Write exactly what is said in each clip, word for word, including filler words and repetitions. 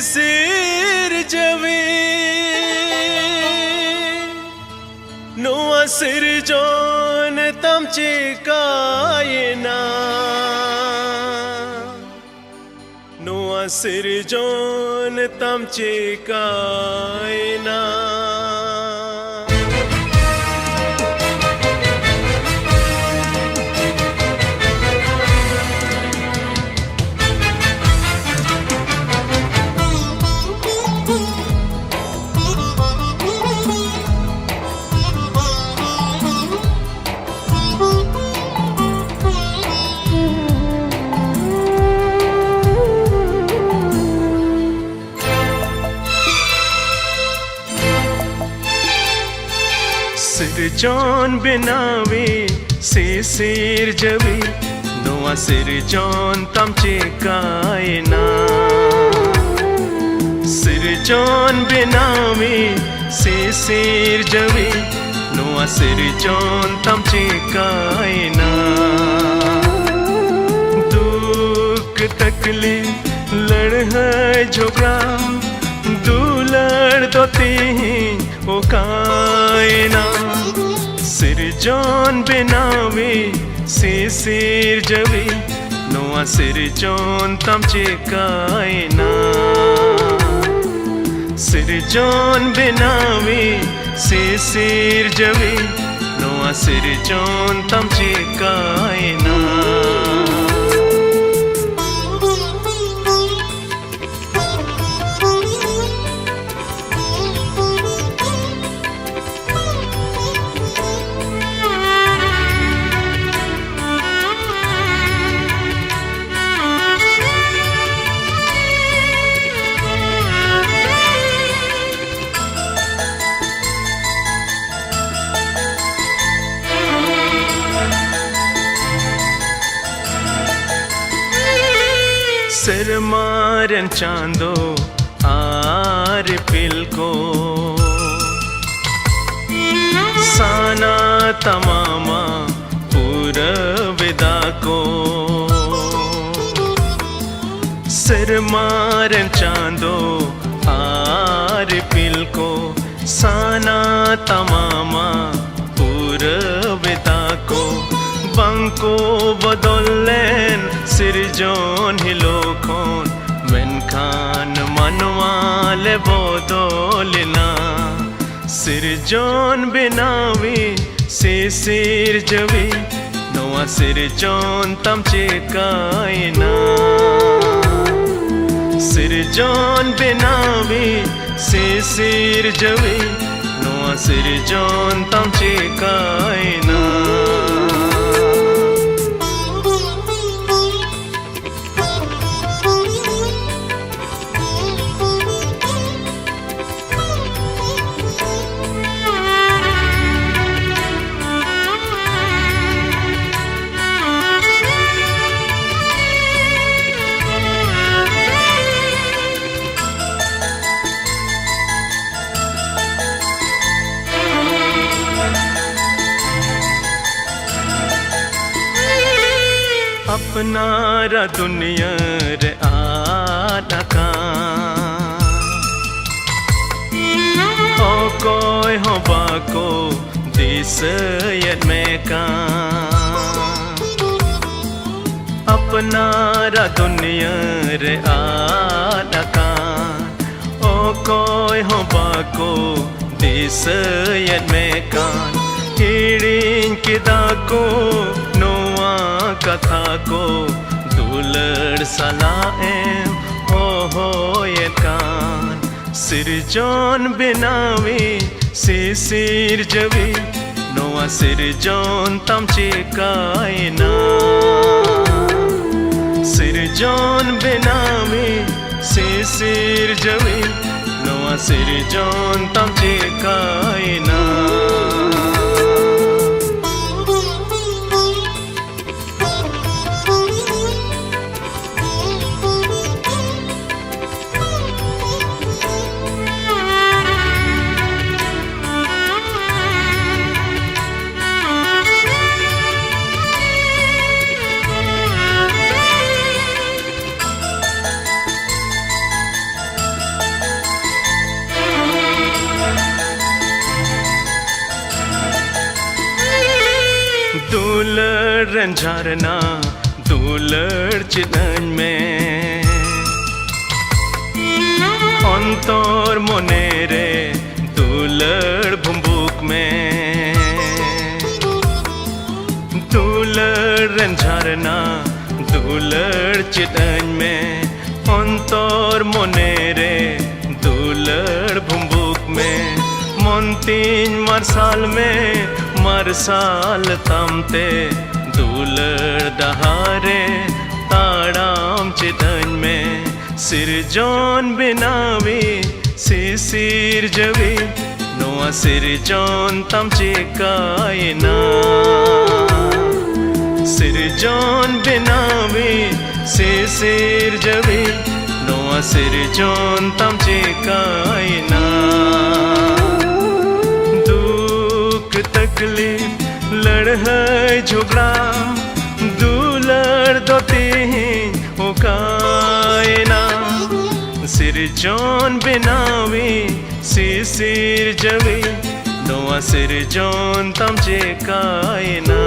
ᱥᱤᱨᱡᱟᱹᱣᱤ, ᱱᱚᱣᱟ ᱥᱤᱨᱡᱚᱱ ᱛᱟᱢ ᱪᱤᱠᱟᱭᱮᱱᱟ? ᱱᱚᱣᱟ ᱥᱤᱨᱡᱚᱱ ᱛᱟᱢ ᱪᱤᱠᱟᱭᱮᱱᱟ? ᱥᱤᱨᱡᱚᱱ ᱵᱮᱱᱟᱣᱤ ᱥᱮ ᱥᱤᱨᱡᱟᱹᱣᱤ, ᱱᱚᱣᱟ ᱥᱤᱨᱡᱚᱱ ᱛᱟᱢ ᱪᱤᱠᱟᱭᱮᱱᱟ? ᱥᱤᱨᱡᱚᱱ ᱵᱮᱱᱟᱣᱤ ᱥᱮ ᱥᱤᱨᱡᱟᱹᱣᱤ, ᱱᱚᱣᱟ ᱥᱤᱨᱡᱚᱱ ᱛᱟᱢ ᱪᱤᱠᱟᱭᱮᱱᱟ? ᱫᱩᱠ ᱛᱟᱠᱞᱤᱯ ᱞᱟᱹᱲᱦᱟᱹᱭ ᱡᱷᱚᱜᱽᱲᱟ ᱫᱩᱞᱟᱹᱲ ᱫᱚ ᱛᱤᱦᱤᱧ ᱚᱠᱟᱭᱮᱱᱟ? ᱥᱤᱨᱡᱚᱱ ᱵᱮᱱᱟᱣᱤ ᱥᱮ ᱥᱤᱨᱡᱟᱹᱣᱤ, ᱱᱚᱣᱟ ᱥᱤᱨᱡᱚᱱ ᱛᱟᱢ ᱪᱤᱠᱟᱭᱮᱱᱟ? ᱥᱤᱨᱡᱚᱱ ᱵᱮᱱᱟᱣᱤ ᱥᱮ ᱥᱤᱨᱡᱟᱹᱣᱤ, ᱱᱚᱣᱟ ᱥᱤᱨᱡᱚᱱ ᱛᱟᱢ ᱪᱤᱠᱟᱭᱮᱱᱟ? ᱥᱮᱨᱢᱟ ᱨᱮᱱ ᱪᱟᱸᱫᱚ ᱟᱨ ᱤᱯᱤᱞ ᱠᱚ, ᱥᱟᱱᱟ ᱛᱟᱢᱟᱢᱟ ᱯᱩᱨᱟᱹᱣᱮᱫᱟ ᱠᱚ᱾ ᱥᱮᱨᱢᱟ ᱨᱮᱱ ᱪᱟᱸᱫᱚ ᱟᱨ ᱤᱯᱤᱞ ᱠᱚ ᱥᱟᱱᱟ ᱛᱟᱢᱟᱢᱟ ᱯᱩᱨᱟᱹ ᱵᱮᱫᱟ ᱠᱚ᱾ ᱵᱟᱝ ᱠᱚ ᱵᱚᱫᱚᱞ ᱞᱮᱱ ᱥᱤᱨᱡᱚᱱ ᱦᱤᱞᱳ ᱠᱷᱚᱱ, ᱢᱮᱱᱠᱷᱟᱱ ᱢᱟᱱᱣᱟ ᱞᱮ ᱵᱚᱫᱚᱞ ᱮᱱᱟ᱾ ᱥᱤᱨᱡᱚᱱ ᱵᱮᱱᱟᱣᱤᱡ ᱥᱤᱥᱤᱨ ᱡᱟᱹᱣᱤᱡ, ᱱᱚᱣᱟ ᱥᱤᱨᱡᱚᱱ ᱛᱟᱢ ᱪᱮᱠᱟᱭᱮᱱᱟ? ᱥᱤᱨᱡᱚᱱ ᱵᱮᱱᱟᱣᱤᱡ ᱥᱤᱥᱤᱨ ᱡᱟᱹᱣᱤᱡ, ᱱᱚᱣᱟ ᱥᱤᱨᱡᱚᱱ ᱛᱟᱢ ᱪᱮᱠᱟᱭᱮᱱᱟ? ᱟᱯᱱᱟᱨᱟᱜ ᱫᱩᱱᱤᱭᱟᱹ ᱨᱮ ᱟᱫ ᱟᱠᱟᱱ, ᱚᱠᱚᱭ ᱦᱚᱸ ᱵᱟᱠᱚ ᱫᱤᱥᱟᱹᱭᱮᱫ ᱢᱮ ᱠᱟᱱ᱾ ᱟᱯᱱᱟᱨᱟᱜ ᱫᱩᱱᱤᱭᱟᱹ ᱨᱮ ᱟᱫ ᱟᱠᱟᱱ, ᱚᱠᱚᱭ ᱦᱚᱸ ᱵᱟᱠᱚ ᱫᱤᱥᱟᱹᱭᱮᱫ ᱢᱮ ᱠᱟᱱ᱾ ᱦᱤᱲᱤᱧ ᱠᱮᱫᱟ ᱠᱚ ᱱᱚᱣᱟ ᱠᱟᱛᱷᱟ ᱠᱚ, ᱫᱩᱞᱟᱹᱲ ᱥᱟᱞᱟᱜ ᱮᱢ ᱦᱚᱦᱚᱭᱮᱫ ᱠᱟᱱ᱾ ᱥᱤᱨᱡᱚᱱ ᱵᱮᱱᱟᱣᱤᱡ ᱥᱤᱥᱤᱨ ᱡᱟᱹᱣᱤᱡ, ᱱᱚᱣᱟ ᱥᱤᱨᱡᱚᱱ ᱛᱟᱢ ᱪᱮᱠᱟᱭᱮᱱᱟ? ᱥᱤᱨᱡᱚᱱ ᱵᱮᱱᱟᱣᱤᱡ ᱥᱤᱥᱤᱨ ᱡᱟᱹᱣᱤᱡ, ᱱᱚᱣᱟ ᱥᱤᱨᱡᱚᱱ ᱛᱟᱢ ᱪᱮᱠᱟᱭᱮᱱᱟ? ᱫᱩᱞᱟᱹᱲ ᱨᱮᱱ ᱡᱷᱟᱨᱱᱟ ᱫᱩᱞᱟᱹᱲ ᱪᱮᱫ ᱟᱹᱧ ᱢᱮ᱾ ᱚᱱᱛᱚᱨ ᱢᱚᱱᱮ ᱨᱮ ᱫᱩᱞᱟᱹᱲ ᱵᱷᱩᱢᱵᱩᱠ ᱢᱮ᱾ ᱫᱩᱞᱟᱹᱲ ᱨᱮᱱ ᱡᱷᱟᱨᱱᱟ ᱫᱩᱞᱟᱹᱲ ᱪᱮᱫ ᱟᱹᱧ ᱢᱮ᱾ ᱚᱱᱛᱚᱨ ᱢᱚᱱᱮ ᱨᱮ ᱫᱩᱞᱟᱹᱲ ᱵᱷᱩᱢᱵᱩᱠ ᱢᱮ᱾ ᱢᱚᱱ ᱛᱤᱧ ᱢᱟᱨᱥᱟᱞ ᱢᱮ, ᱢᱟᱨᱥᱟᱞ ᱛᱟᱢ ᱛᱮ ᱫᱩᱞᱟᱹᱲ ᱰᱟᱦᱟᱨ ᱨᱮ ᱛᱟᱲᱟᱢ ᱪᱮᱫ ᱟᱹᱧ ᱢᱮ᱾ ᱥᱤᱨᱡᱚᱱ ᱵᱮᱱᱟᱣᱤᱡ ᱥᱤᱥᱤᱨᱡᱟᱹᱣᱤᱡ, ᱱᱚᱣᱟ ᱥᱤᱨᱡᱚᱱ ᱛᱟᱢ ᱪᱮᱠᱟᱭᱮᱱᱟ? ᱥᱤᱨᱡᱚᱱ ᱵᱮᱱᱟᱣᱤᱡ ᱥᱤᱥᱤᱨᱡᱟᱹᱣᱤᱡ, ᱱᱚᱣᱟ ᱥᱤᱨᱡᱚᱱ ᱛᱟᱢ ᱪᱮᱠᱟᱭᱮᱱᱟ? ᱫᱩᱠ ᱛᱟᱠᱞᱤᱯ ᱞᱟᱹᱲᱦᱟᱹᱭ ᱡᱷᱚᱜᱽᱲᱟ ᱫᱩᱞᱟᱹᱲ ᱫᱚ ᱛᱮᱦᱮᱧ ᱚᱠᱟᱭᱮᱱᱟ? ᱥᱤᱨᱡᱚᱱ ᱵᱮᱱᱟᱣᱤᱡ ᱥᱤᱥᱤᱨᱡᱟᱹᱣᱤᱡ, ᱱᱚᱣᱟ ᱥᱤᱨᱡᱚᱱ ᱛᱟᱢ ᱪᱮᱠᱟᱭᱮᱱᱟ?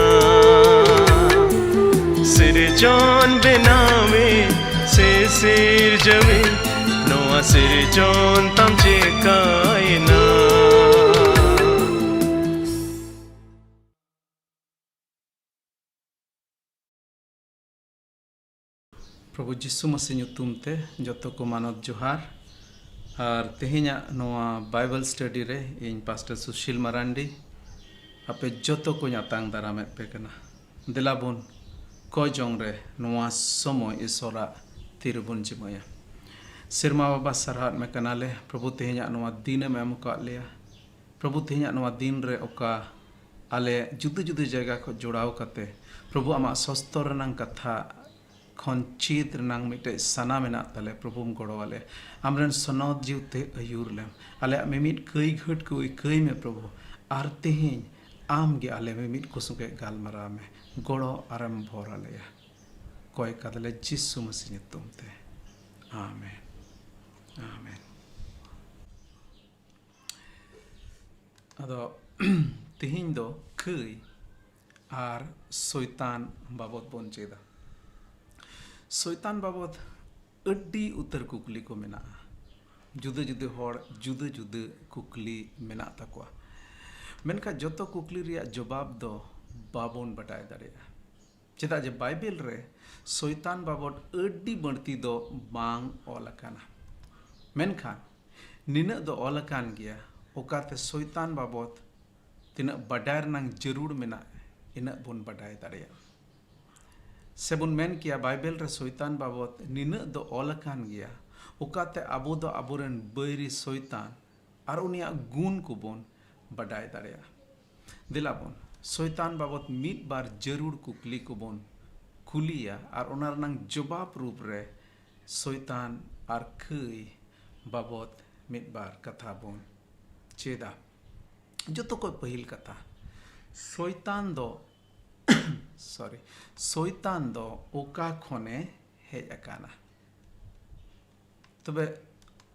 ᱥᱤᱨᱡᱚᱱ ᱵᱮᱱᱟᱣᱤᱡ ᱥᱤᱥᱤᱨᱡᱟᱹᱣᱤᱡ, ᱱᱚᱣᱟ ᱥᱤᱨᱡᱚᱱ ᱛᱟᱢ ᱪᱮᱠᱟᱭᱮᱱᱟ? ᱯᱨᱚᱵᱷᱩ ᱡᱤᱥᱩ ᱢᱟᱹᱥᱤ ᱧᱩᱛᱩᱢ ᱛᱮ ᱡᱚᱛᱚ ᱠᱚ ᱢᱟᱱᱚᱛ ᱡᱚᱦᱟᱨ᱾ ᱟᱨ ᱛᱮᱦᱮᱧᱟᱜ ᱱᱚᱣᱟ ᱵᱟᱭᱵᱮᱞ ᱥᱴᱟᱰᱤ ᱨᱮ ᱤᱧ ᱯᱟᱥᱴᱚᱨ ᱥᱩᱥᱤᱞ ᱢᱟᱨᱟᱱᱰᱤ ᱟᱯᱮ ᱡᱚᱛᱚ ᱠᱚᱧ ᱟᱛᱟᱝ ᱫᱟᱨᱟᱢᱮᱫ ᱯᱮ ᱠᱟᱱᱟ᱾ ᱫᱮᱞᱟ ᱵᱚᱱ ᱠᱚᱭ ᱡᱚᱝ ᱨᱮ ᱱᱚᱣᱟ ᱥᱚᱢᱚᱭ ᱤᱥᱚᱨᱟᱜ ᱛᱤ ᱨᱮᱵᱚᱱ ᱡᱤᱢᱟᱹᱭᱟ᱾ ᱥᱮᱨᱢᱟ ᱵᱟᱵᱟ, ᱥᱟᱨᱦᱟᱣᱮᱫ ᱢᱮ ᱠᱟᱱᱟᱞᱮ ᱯᱨᱚᱵᱷᱩ, ᱛᱮᱦᱮᱧᱟᱜ ᱱᱚᱣᱟ ᱫᱤᱱᱮᱢ ᱮᱢ ᱟᱠᱟᱫ ᱞᱮᱭᱟ᱾ ᱯᱨᱚᱵᱷᱩ, ᱛᱮᱦᱮᱧᱟᱜ ᱱᱚᱣᱟ ᱫᱤᱱ ᱨᱮ ᱚᱠᱟ ᱟᱞᱮ ᱡᱩᱫᱟᱹ ᱡᱩᱫᱟᱹ ᱡᱟᱭᱜᱟ ᱠᱷᱚᱱ ᱡᱚᱲᱟᱣ ᱠᱟᱛᱮ, ᱯᱨᱚᱵᱷᱩ, ᱟᱢᱟᱜ ᱥᱚᱥᱛᱚᱨ ᱨᱮᱱᱟᱝ ᱠᱟᱛᱷᱟ ᱠᱷᱚᱱ ᱪᱮᱫ ᱨᱮᱱᱟᱝ ᱢᱤᱫᱴᱮᱡ ᱥᱟᱱᱟ ᱢᱮᱱᱟᱜ ᱛᱟᱞᱮ, ᱯᱨᱚᱵᱷᱩᱢ ᱜᱚᱲᱚ ᱟᱞᱮ᱾ ᱟᱢᱨᱮᱱ ᱥᱚᱱᱚᱛ ᱡᱤᱣᱤ ᱛᱮ ᱟᱹᱭᱩᱨ ᱞᱮᱢ᱾ ᱟᱞᱮᱭᱟᱜ ᱢᱤᱢᱤᱫ ᱠᱟᱹᱭ ᱜᱷᱟᱹᱴ ᱠᱚ ᱟᱹᱭᱠᱟᱹᱭ ᱢᱮ, ᱯᱨᱚᱵᱷᱩ᱾ ᱟᱨ ᱛᱮᱦᱮᱧ ᱟᱢ ᱜᱮ ᱟᱞᱮ ᱢᱤᱢᱤᱫ ᱠᱚ ᱥᱚᱸᱜᱮ ᱜᱟᱞᱢᱟᱨᱟᱣ ᱢᱮ, ᱜᱚᱲᱚ ᱟᱨᱮᱢ ᱵᱷᱚᱨ ᱟᱞᱮᱭᱟ᱾ ᱠᱚᱭ ᱠᱟᱫᱟᱞᱮ ᱡᱤᱥᱩ ᱢᱟᱹᱥᱤ ᱧᱩᱛᱩᱢ ᱛᱮ, ᱟᱢᱮᱱ, ᱟᱢᱮᱱ᱾ ᱟᱫᱚ ᱛᱤᱦᱤᱧ ᱫᱚ ᱠᱟᱹᱭ ᱟᱨ ᱥᱚᱭᱛᱟᱱ ᱵᱟᱵᱚᱫ ᱵᱚᱱ ᱪᱮᱫᱟ᱾ ᱥᱚᱭᱛᱟᱱ ᱵᱟᱵᱚᱫ ᱟᱹᱰᱤ ᱩᱛᱟᱹᱨ ᱠᱩᱠᱞᱤ ᱠᱚ ᱢᱮᱱᱟᱜᱼᱟ᱾ ᱡᱩᱫᱟᱹ ᱡᱩᱫᱟᱹ ᱦᱚᱲ ᱡᱩᱫᱟᱹ ᱡᱩᱫᱟᱹ ᱠᱩᱠᱞᱤ ᱢᱮᱱᱟᱜ ᱛᱟᱠᱚᱣᱟ, ᱢᱮᱱᱠᱷᱟᱱ ᱡᱚᱛᱚ ᱠᱩᱠᱞᱤ ᱨᱮᱭᱟᱜ ᱡᱚᱵᱟᱵ ᱫᱚ ᱵᱟᱵᱚᱱ ᱵᱟᱰᱟᱭ ᱫᱟᱲᱮᱭᱟᱜᱼᱟ᱾ ᱪᱮᱫᱟᱜ ᱡᱮ ᱵᱟᱭᱵᱮᱞ ᱨᱮ ᱥᱚᱭᱛᱟᱱ ᱵᱟᱵᱚᱫ ᱟᱹᱰᱤ ᱵᱟᱹᱲᱛᱤ ᱫᱚ ᱵᱟᱝ ᱚᱞ ᱟᱠᱟᱱᱟ, ᱢᱮᱱᱠᱷᱟᱱ ᱱᱤᱱᱟᱹᱜ ᱫᱚ ᱚᱞ ᱟᱠᱟᱱ ᱜᱮᱭᱟ, ᱚᱠᱟᱛᱮ ᱥᱚᱭᱛᱟᱱ ᱵᱟᱵᱚᱫ ᱛᱤᱱᱟᱹᱜ ᱵᱟᱰᱟᱭ ᱨᱮᱱᱟᱜ ᱡᱟᱹᱨᱩᱲ ᱢᱮᱱᱟᱜ, ᱤᱱᱟᱹᱜ ᱵᱚᱱ ᱵᱟᱰᱟᱭ ᱫᱟᱲᱮᱭᱟᱜᱼᱟ᱾ ᱥᱮᱵᱚᱱ ᱢᱮᱱ ᱠᱮᱭᱟ, ᱵᱟᱭᱵᱮᱞ ᱨᱮ ᱥᱚᱭᱛᱟᱱ ᱵᱟᱵᱚᱫ ᱱᱤᱱᱟᱹᱜ ᱫᱚ ᱚᱞ ᱟᱠᱟᱱ ᱜᱮᱭᱟ, ᱚᱠᱟᱛᱮ ᱟᱵᱚ ᱫᱚ ᱟᱵᱚᱨᱮᱱ ᱵᱟᱹᱭᱨᱤ ᱥᱚᱭᱛᱟᱱ ᱟᱨ ᱩᱱᱤᱭᱟᱜ ᱜᱩᱱ ᱠᱚᱵᱚᱱ ᱵᱟᱰᱟᱭ ᱫᱟᱲᱮᱭᱟᱜᱼᱟ᱾ ᱫᱮᱞᱟ ᱵᱚᱱ ᱥᱚᱭᱛᱟᱱ ᱵᱟᱵᱚᱫ ᱢᱤᱫ ᱵᱟᱨ ᱡᱟᱹᱨᱩᱲ ᱠᱩᱠᱞᱤ ᱠᱚᱵᱚᱱ ᱠᱩᱞᱤᱭᱟ ᱟᱨ ᱚᱱᱟ ᱨᱮᱱᱟᱜ ᱡᱚᱵᱟᱵ ᱨᱩᱯ ᱨᱮ ᱥᱚᱭᱛᱟᱱ ᱟᱨ ᱠᱷᱟᱹᱭ ᱵᱟᱵᱚᱫ ᱢᱤᱫ ᱵᱟᱨ ᱠᱟᱛᱷᱟ ᱵᱚᱱ ᱪᱮᱫᱟ᱾ ᱡᱚᱛᱚ ᱠᱷᱚᱱ ᱯᱟᱹᱦᱤᱞ ᱠᱟᱛᱷᱟ, ᱥᱚᱭᱛᱟᱱ ᱫᱚ ᱥᱚᱨᱤ ᱥᱚᱭᱛᱟᱱ ᱫᱚ ᱚᱠᱟ ᱠᱷᱚᱱᱮ ᱦᱮᱡ ᱟᱠᱟᱱᱟ? ᱛᱚᱵᱮ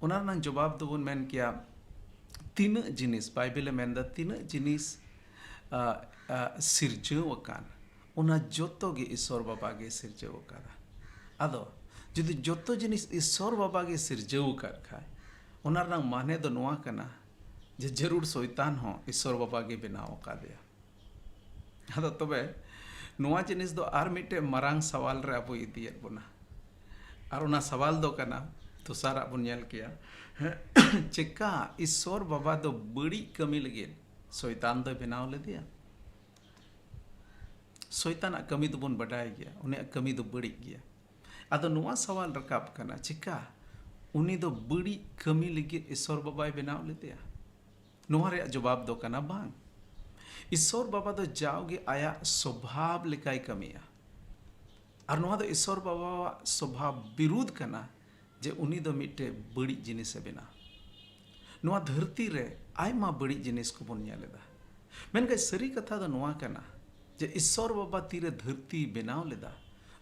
ᱚᱱᱟ ᱨᱮᱱᱟᱜ ᱡᱚᱵᱟᱵ ᱫᱚᱵᱚᱱ ᱢᱮᱱ ᱠᱮᱭᱟ, ᱛᱤᱱᱟᱹᱜ ᱡᱤᱱᱤᱥ ᱵᱟᱭᱵᱮᱞᱮ ᱢᱮᱱᱫᱟ, ᱛᱤᱱᱟᱹᱜ ᱡᱤᱱᱤᱥ ᱟ, ᱟ, ᱥᱤᱨᱡᱟᱹᱣ ᱟᱠᱟᱱ, ᱚᱱᱟ ᱡᱚᱛᱚ ᱜᱮ ᱤᱥᱚᱨ ᱵᱟᱵᱟ ᱜᱮ ᱥᱤᱨᱡᱟᱹᱣ ᱟᱠᱟᱫᱟ᱾ ᱟᱫᱚ ᱡᱩᱫᱤ ᱡᱚᱛᱚ ᱡᱤᱱᱤᱥ ᱤᱥᱚᱨ ᱵᱟᱵᱟ ᱜᱮ ᱥᱤᱨᱡᱟᱹᱣ ᱟᱠᱟᱫ ᱠᱷᱟᱡ, ᱚᱱᱟ ᱨᱮᱱᱟᱜ ᱢᱟᱱᱮ ᱫᱚ ᱱᱚᱣᱟ ᱠᱟᱱᱟ ᱡᱮ ᱡᱟᱹᱨᱩᱲ ᱥᱚᱭᱛᱟᱱ ᱦᱚᱸ ᱤᱥᱚᱨ ᱵᱟᱵᱟ ᱜᱮ ᱵᱮᱱᱟᱣ ᱟᱠᱟᱫᱮᱭᱟ᱾ ᱟᱫᱚ ᱛᱚᱵᱮ ᱱᱚᱣᱟ ᱡᱤᱱᱤᱥ ᱫᱚ ᱟᱨ ᱢᱤᱫᱴᱮᱡ ᱢᱟᱨᱟᱝ ᱥᱟᱣᱟᱞ ᱨᱮ ᱟᱵᱚᱭ ᱤᱫᱤᱭᱮᱫ ᱵᱚᱱᱟ᱾ ᱟᱨ ᱚᱱᱟ ᱥᱟᱣᱟᱞ ᱫᱚ ᱠᱟᱱᱟ, ᱫᱚᱥᱟᱨᱟᱜ ᱵᱚᱱ ᱧᱮᱞ ᱠᱮᱭᱟ, ᱪᱮᱠᱟ ᱤᱥᱚᱨ ᱵᱟᱵᱟ ᱫᱚ ᱵᱟᱹᱲᱤᱡ ᱠᱟᱹᱢᱤ ᱞᱟᱹᱜᱤᱫ ᱥᱚᱭᱛᱟᱱ ᱫᱚᱭ ᱵᱮᱱᱟᱣ ᱞᱮᱫᱮᱭᱟ? ᱥᱚᱭᱛᱟᱱᱟᱜ ᱠᱟᱹᱢᱤ ᱫᱚᱵᱚᱱ ᱵᱟᱰᱟᱭ ᱜᱮᱭᱟ, ᱩᱱᱤᱭᱟᱜ ᱠᱟᱹᱢᱤ ᱫᱚ ᱵᱟᱹᱲᱤᱡ ᱜᱮᱭᱟ᱾ ᱟᱫᱚ ᱱᱚᱣᱟ ᱥᱟᱣᱟᱞ ᱨᱟᱠᱟᱵ ᱠᱟᱱᱟ, ᱪᱮᱠᱟ ᱩᱱᱤ ᱫᱚ ᱵᱟᱹᱲᱤᱡ ᱠᱟᱹᱢᱤ ᱞᱟᱹᱜᱤᱫ ᱤᱥᱚᱨ ᱵᱟᱵᱟᱭ ᱵᱮᱱᱟᱣ ᱞᱮᱫᱮᱭᱟ? ᱱᱚᱣᱟ ᱨᱮᱭᱟᱜ ᱡᱚᱵᱟᱵ ᱫᱚ ᱠᱟᱱᱟ, ᱵᱟᱝ᱾ ᱤᱥᱚᱨ ᱵᱟᱵᱟ ᱫᱚ ᱡᱟᱣᱜᱮ ᱟᱭᱟᱜ ᱥᱚᱵᱷᱟᱵ ᱞᱮᱠᱟᱭ ᱠᱟᱹᱢᱤᱭᱟ᱾ ᱟᱨ ᱱᱚᱣᱟ ᱫᱚ ᱤᱥᱚᱨ ᱵᱟᱵᱟᱣᱟᱜ ᱥᱚᱵᱷᱟᱵ ᱵᱤᱨᱩᱫᱷ ᱠᱟᱱᱟ ᱡᱮ ᱩᱱᱤ ᱫᱚ ᱢᱤᱫᱴᱮᱡ ᱵᱟᱹᱲᱤᱡ ᱡᱤᱱᱤᱥᱮ ᱵᱮᱱᱟᱣ᱾ ᱱᱚᱣᱟ ᱫᱷᱟᱹᱨᱛᱤ ᱨᱮ ᱟᱭᱢᱟ ᱵᱟᱹᱲᱤᱡ ᱡᱤᱱᱤᱥ ᱠᱚᱵᱚᱱ ᱧᱮᱞ ᱮᱫᱟ, ᱢᱮᱱᱠᱷᱟᱱ ᱥᱟᱹᱨᱤ ᱠᱟᱛᱷᱟ ᱫᱚ ᱱᱚᱣᱟ ᱠᱟᱱᱟ ᱡᱮ ᱤᱥᱚᱨ ᱵᱟᱵᱟ ᱛᱤᱨᱮ ᱫᱷᱟᱹᱨᱛᱤᱭ ᱵᱮᱱᱟᱣ ᱞᱮᱫᱟ,